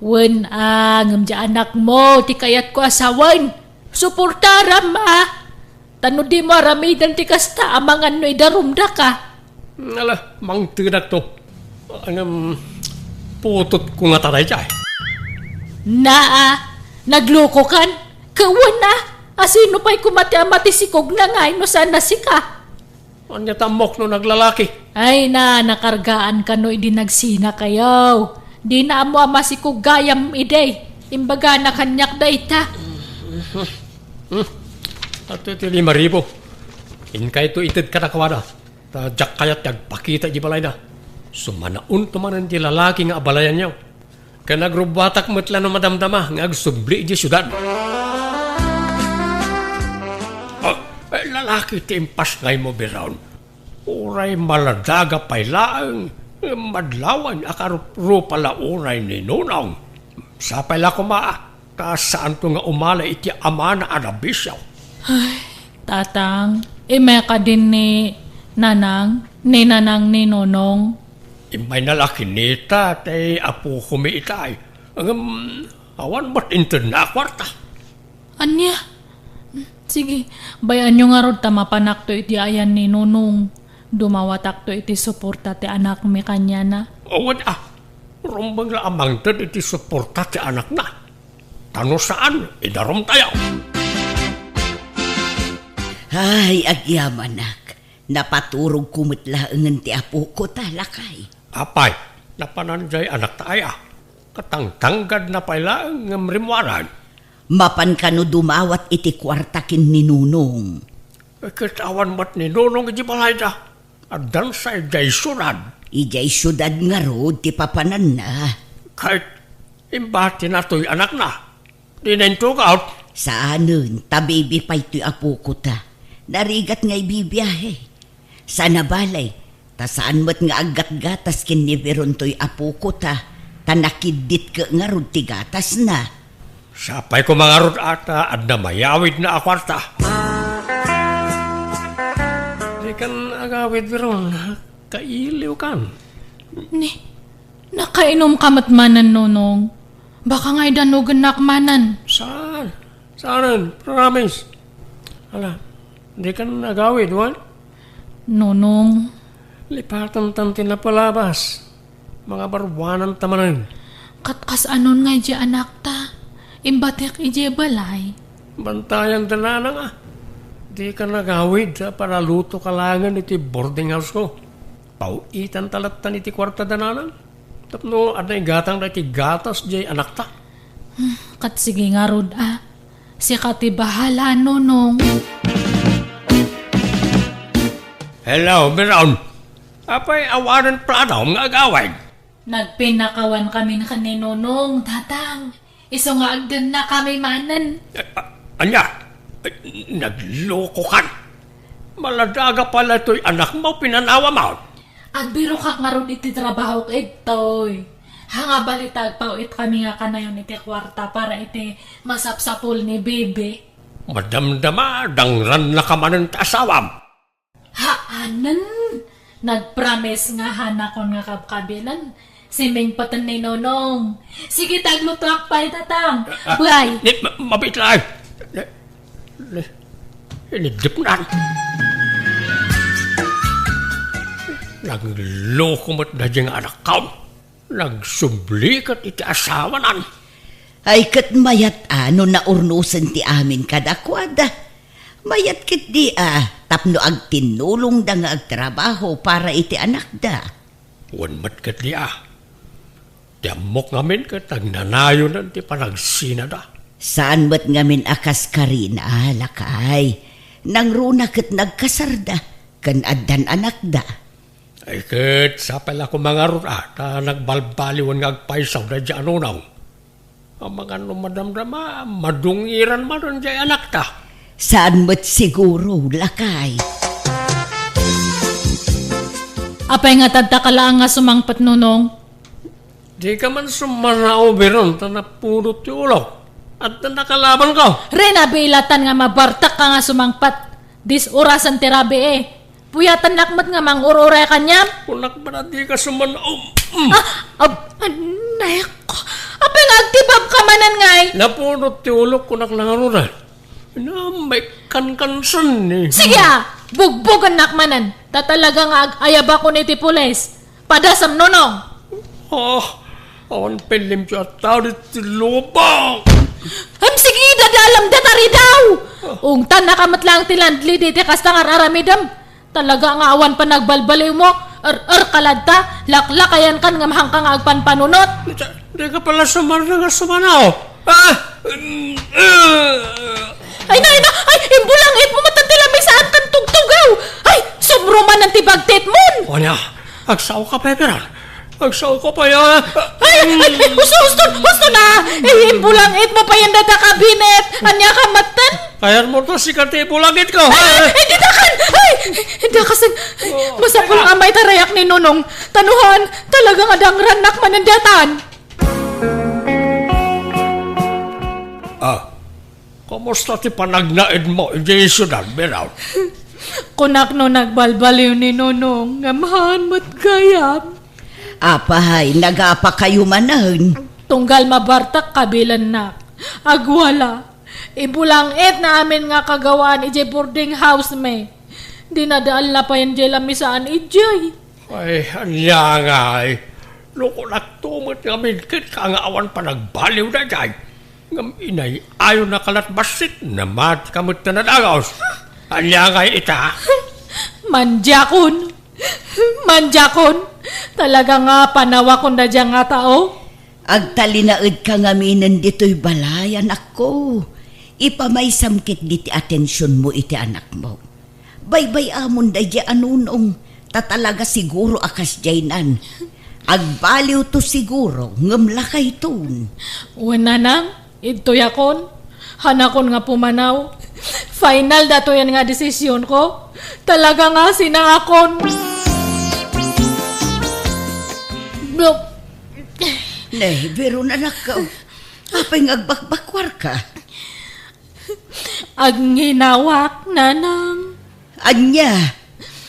Wen a, ngem diay anakmo ti kayatko a sawen. Suportaram a. Ta no dimo aramiden ti kasta, amangan no idarumdaka. Ala, mangtedakto. Ngem, putotko ngata daydiay. Naa, naglokokan? Ket wen a, asino pay koma ti ama ti sikogna ngay no saan a sika? Ania ta ammok no naglalaki? Ay na, nakargaan kano idi nagsinakayo. Dina ammo a masikog gayam idi. Imbagana kaniak dayta. Hmm. Adtoy ti lima ribu. Inkayto ited kadakuada. Ta diak kayat ti agpakita iti balayda. Sumanaonto manen ti lalaki nga abalayanyo. Ken agrubbuatak met la no madamdama nga agsubli idiay siudad. Ah, eh, lalaki ti impasngaymo, Biron. Uray maladaga pay laeng, madlawan a karuprupa la uray ni Nonong. Sapay la koma, ta saanto nga umala iti amana a nabisio. Ay, Tatang, immay kadi ni Nanang, ni Nanang ni Nonong. Immayna la kinita ti apokomi itay. Ngem awan met intedna a kuarta. Ania? Sige, bay-anyo ngarud ta mapanakto iti ayan ni Nonong. Dumawatakto iti suporta ti anakmi kaniana. Awan a, rumbeng la a mangted iti suporta ti anakna. Ta no saan, idarumtayo. Ay, agyamanak. Napaturogko met laengen ti apoko ta, lakay. Apay, napanan jay anakta aya? Katangtanggadna pay laeng ngem rimmuaran. Mapan kano dumawat iti kuarta ken ni Nonong. Ket awan met ni Nonong iti balayda. Addansa idiay siudad. Idiay siudad ngarud ti papananna. Ket imbatinatoy anakna. Dina intugaw? Saanen, ta bibi pay toy apoko ta. Narigat nga ibibiahe. Saan a bale, ta saan met nga aggatgatas ken ni Biron toy apoko ta, ta nakiddit ket ngarud ti gatasna. Sapay koma ngarud a ta adda mayawidna a kuarta. Dikan agawid, Biron. Kailiwkan. Ni, nakainom ka met manen, Nonong? Baka nga idanogennak manen. Saan? Saanen? Promise. Ala, dikan agawid, wen? Nonong. Lipatantan ti napalabas. Mangabaruananta manen. Ket kasano ngay di anakta? Imbatek idiay balay. Bantayan da nanang a. Dikan agawid ta panaluto ka laengen iti boarding house ko. Paw-itanta lattan iti kuarta da nanang. Tapno adda igatangda iti gatas diay anakta. Hmm, ket sige ngarud a. Sika ti bahala, Nonong. Hello, Biron. Apay awanen plano nga agawid? Nagpinnakawan kamin ken ni Nonong, Tatang. Isu nga agdennakami manen. Eh, a-, ania? Eh, naglokokan. Maladaga pay la toy anakmo, pinanawam. Agbirokak ngarud iti trabahok, Edtoy. Haan nga balita, agpaw-itkami nga kanayon iti kuarta para iti masapsapul ni Bibi. Madamdama, dangrannaka manen ti asawam. Haanen, nagpromise nga hanakon nga kabkabilan. Simingpeten ni Nonong. Sige, taglutoak pay, Tatang. Ah, ah, Bye. Ni, ma-, mabit laeng. Ni, ni, iniddepnan. Nagloko met daydiay nga anakko. Nagsubli ket iti asawanan. Ay, ket mayat a no naurnosen ti amin kadakuada. Mayat ketdi a tapno agtinnulongda nga agtrabaho para iti anakda. Wen met ketdi a. Ti ammok ngamin ket agnanayonen ti panagsinada. Saan met ngamin a kas Karina, lakay. Nangruna ket nagkasarda, ken addan anakda. Ay ket, sapay la koma ngarud a, ta nagbalbaliwen nga agpayso daydiay a Nonong. Amangan no madamdama, madungiran manen diay anakta. Saan met siguro, lakay. Apay nga tadta ka laeng nga sumangpet, Nonong? Dika man sumanao, Biron, ta napudot ti ulok. Adda nakalabanko. Rinabilatan nga mabartak ka nga sumangpet. Dis-orasan ti rabii. Puyatennak met nga mangur-uray kaniam. Kunak man a dika sumanao. Mm. Ah, ab-, anay ko. Apay nga agtibabka manen ngay? Napudot ti ulok, kunak la ngaruden. Namay kankansen ni. Sige a, bugbogennak manen. Ta talaga nga ag-ayabakon iti pulis. Padasem, Nonong. Ah, awan pay limpio a tao ditoy lubong. Hem, sige, dadalam data ridaw. Ungtannaka met laeng ti landlady iti kasta nga ar-aramidem. Talaga nga awan panagbalbaliwmo? Er, er ka latta? Laklakayankan ngem haanka nga agpanpanunot? Di, di ka pala sumarna nga sumanaw. Ah! Mm, ah. Ay na, ay na! Ay, imbulangitmo met ti lamisaan ken tugtugaw! Ay, subro manen ti bagtitmon! Ania, agsao ka pay, Piran? Agsao ka pay, ah? Ay, ay, ay, husto, husto, husto na! Ay, imbulangitmo pay dayta kabinet! Ania ka metten? Kayatmo to, sika ti ibulangitko, ha? Ay, ay, didakan! Ay, didakan! Masapul nga maitarayak ni Nonong. Tanuhan, talaga nga dangrannak manen daytan. Ah, kumusta ti panagnaedmo idiay siudad, Piran? Kunak no nagbalbaliw ni Nonong, ngem haan met gayam. Apay, nagapakayo manen? Tunggal mabartek kabilennak. Agwala. Ibulangitna amin nga kagawaan idiay boarding house mi. Dinadaelna pay diay lamisaan idiay. Ay, ania ngay? Lukonakto met ngamin kenka nga awan panagbaliw daydiay. Ngem inay-ayonka lat bassit, namateka met ta nadagos. Ania ngay ita? Mandiakon. Mandiakon. Talaga nga panawakon daydiay nga tao. Agtalinaedka ngaminen ditoy balay, anakko. Ipamaysam ketdi ti atensionmo iti anakmo. Baybay-amon daydiay a Nonong, ta talaga siguro a kasdiaynan. Agbaliwto siguro, ngem lakayton. Wen, nanang, idtoyakon. Haanakon nga pumanaw. Final datoyen nga desisionko. Talaga nga sinangakon. Blo- Ne, Veron, anakko. Apay nga agbakbakwarka? Agnginawaak, nanang. Ania?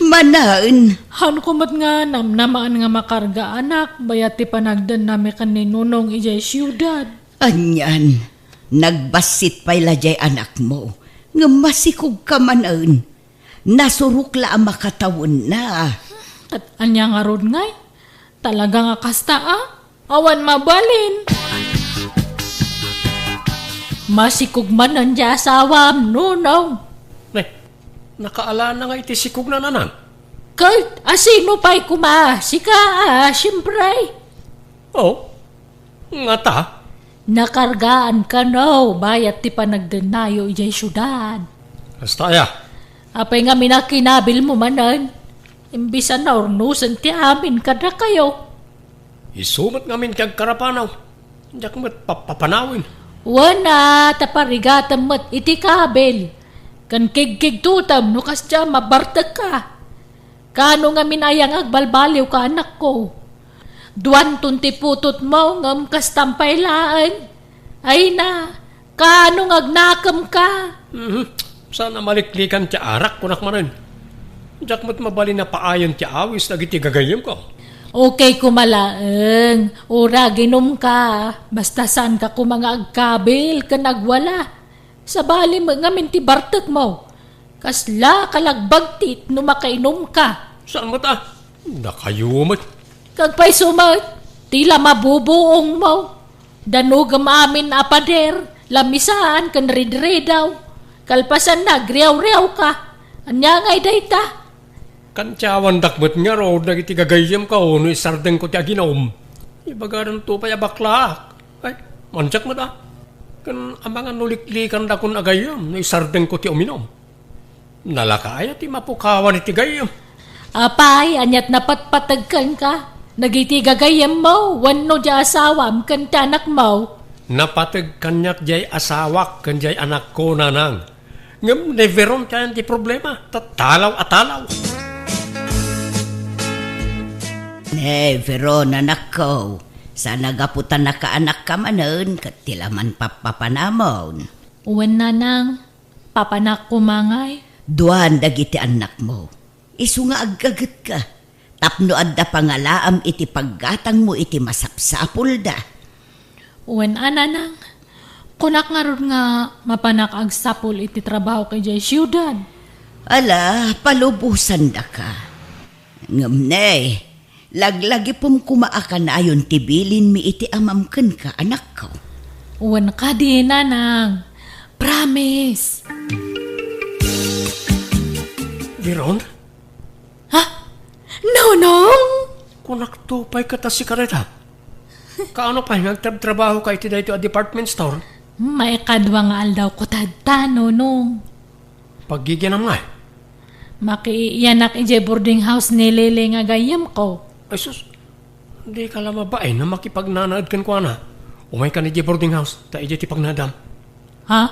Manen? Haanko met nga namnamaan nga makargaanak bayat ti panagdennami ken ni Nonong idiay siudad. Anian, nagbassit pay la diay anakmo, ngem masikogka manen. Nasurok la a makatawenna. Ket ania ngarud ngay? Talaga nga kasta a? Awan mabalin. Masikog manen diay asawam, Nonong. Ne, nakaalana nga iti sikogna, nanang? Ket asino pay koma? Sika a, siempre. Oh, ngata? Nakargaan kano bayat ti panagdennayo idiay siudad. Kasta aya? Apay ngamin a kinabilmo manen? Imbis a naurnosen ti amin kadakayo. Isu met ngamin ti agkarapanaw. Diak met papapanawen. Wen a, ta parigatem met iti kabil. Ken kigkigtotem no kasdiay a mabartekka. Kaano ngamin aya nga agbalbaliwka, anakko? Duanton ti putotmo, ngem kastam pay laeng. Ay na, kaano nga agnakemka? Mhm. Saan a maliklikan ti arak, kunak manen. Diak met mabalin a paayen ti awis dagiti gagayyemko. Okay koma laeng, uray aginumka, basta saanka koma nga agkabil ken agwala. Sabali met ngamin ti bartekmo. Kasla ka la agbagtit no makainumka. Saan met a? Dakayo met. Agpayso met, ti la mabubuongmo. Danogem amin a pader, lamisaan ken ridridaw. Kalpasanna, agriawriawka. Ania ngay dayta? Kantiawandak met ngarud dagiti gagayyemko no isardengko ti aginum. Ibagadanto pay a baklaak. Ay, mandiak met a. Ken amangan no liklikandakon a gayyem no isardengko ti uminum. Nalaka aya ti mapukawan iti gayyem? Apay, aniat napatpateg kenka? Dagiti gagayyemmo wenno diay asawam ken ti anakmo? Napateg kaniak diay asawak ken diay anakko, nanang. Ngem neveron ti ayan ti problema, ta talaw a talaw. Neveron, anakko. Saan a gapu ta nakaanakka manen ket ti la man pappapanamon. Wen, nanang, papanak koma ngay. Duan dagiti annakmo. Isu nga aggagetka tapno adda pangalaam iti paggatangmo iti masapsapulda. Wen a, nanang, kunak ngarud nga mapanak agsapul iti trabahok idiay siudad. Ala, palubosandaka. Ngem ne, laglagipem koma a kanayon ti bilinmi iti amam kenka, anakko. Wen kadi, nanang. Promise. Veron, Nakto pay ket a sika dayta. Kaano pay nga agtrabtrabahoka iti daytoy a department store? Maikadua nga aldawko tatta, Nonong. Paggigianam ngay? Makiiyanak idiay boarding house ni Lele nga gayyemko. Ay sus, dika la mabain a makipagnanaed kenkuana. Umaykan idiay boarding house, ta idiay ti pagnaedam. Ha?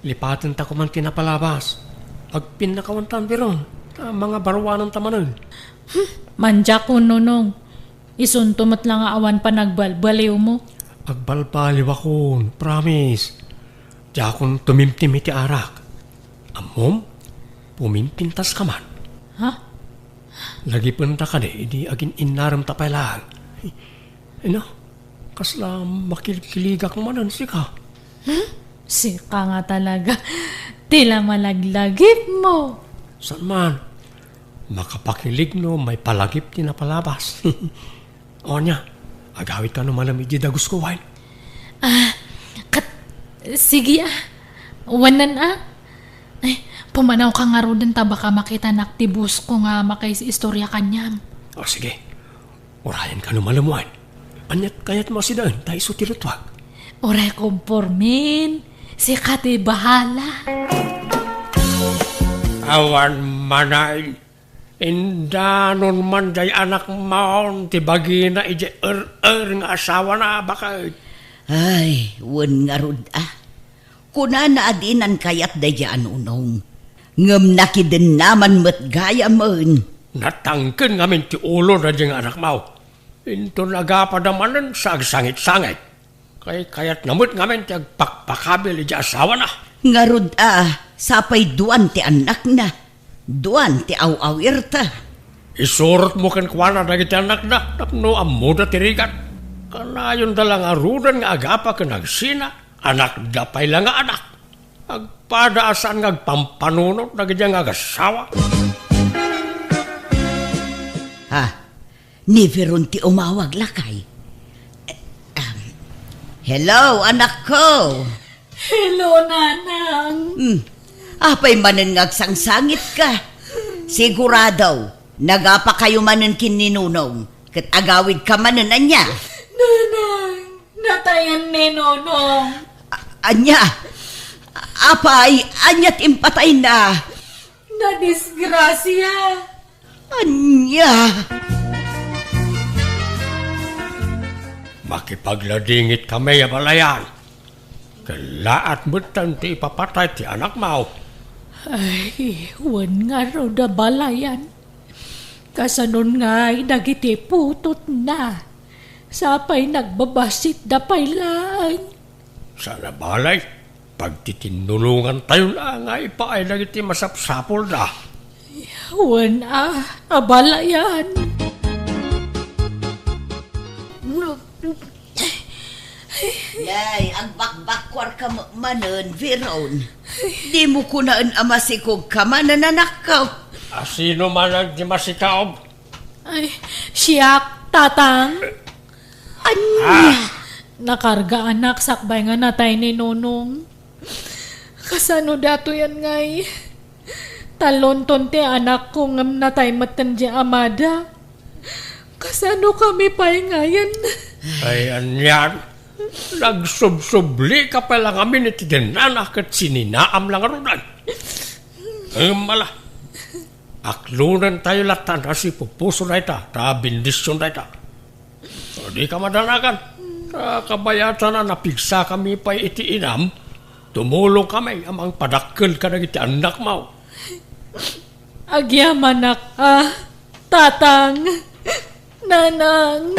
Lipatenta koma ti napalabas. Agpinnakawantan, Veron, ta mangabaruananta manen. Hmm, mandiakon, Nonong. Isunto met la nga awan panagbalbaliwmo. Agbalbaliwakon, promise. Diakon tumimtim iti arak. Ammom, pumimpintaska man. Ha? Lagipenta kadi idi agin-innaremta pay laeng. Ino, kasla makilkiligak manen sika. Hmm? Sika nga talaga. Ti la malaglagipmo. Saan man? Makapakilig no maipalagip ti napalabas. O ania, agawidka no malem iti dagusko, wen? Ah, kat-, sige, ah. Wanan, ah. Ay, pumanawka ngaruden ta baka makitanak ti boss ko nga makaiistorya kaniam. O, sige. Urayenka no malem, wen? Aniat kayatmo a sidaen ta isu ti luttuak? Uray kompormen. Sika ti bahala. Awan manay. Indanon man day anakmon ti bagina idiay er-er nga asawana, baket. Ay, wen ngarud a. Kunana a dinan kayat daydiay a Nonong. Ngem nakidennaman met gayamen. Natangken ngamin ti ulo daydiay nga anakmo. Inton agapada manen sa agsangitsangit. Kaykayatna met ngamin ti agpakpakabil idiay asawana. Ngarud a, sapay duan ti annakna. Duan ti aw-awirta. Isurotmo kenkuana dagiti annakda tapno ammoda ti rigat. Kanayonda la ngaruden nga agapa ken agsina, anakda pay la nga anak. Agpada a saan nga agpampanunot dagiti nga agassawa. Ha? Ni Veron ti umawag, lakay. Em, hello, anakko. Hello, Nanang. Hmm. Apay manen nga agsangsangitka? Sigurado, nagapakayo manen ken ni Nonong, ket agawidka manen, ania? Nanang, natayen ni Nonong. A-, ania? Apay, ania ti impatayna? Nadisgrasia. Ania? Makipagladingit kami a balayan. Kellaat metten ti ipapatay ti anakmo. Ay, wen ngarud a balayan. Kasanon ngay dagiti putotna? Sapay nagbabassit da pay laeng. Saan a balay, pagtitinnulongantayon a nga ipaay dagiti masapsapulda. Wen a, abalayan. Nay, agbakbakkuarka met manen, Veron. Dimo kunaen a masikogka manen, anakko. A sino manen ti masikaog? Ay, siak, Tatang. Ania? Ah. Nakarga anak sakbay nga natay ni Nonong. Kasano datoyen ngay? Talonton ti anakko ngem natay metten di amada. Kasano kami pay ngayen? Ay, anian? Nagsubsublika pay la ngamin iti dennana ket sininaam la ngaruden. Ngem ala, aklonentayo latta a nasipupuso dayta, ta bendision dayta. Dika madanagan, ta kabayatan a napigsakami pay iti inam, tumulongkami a mangpadakkel kadagiti annakmo. Agyamanak a, Tatang, Nanang.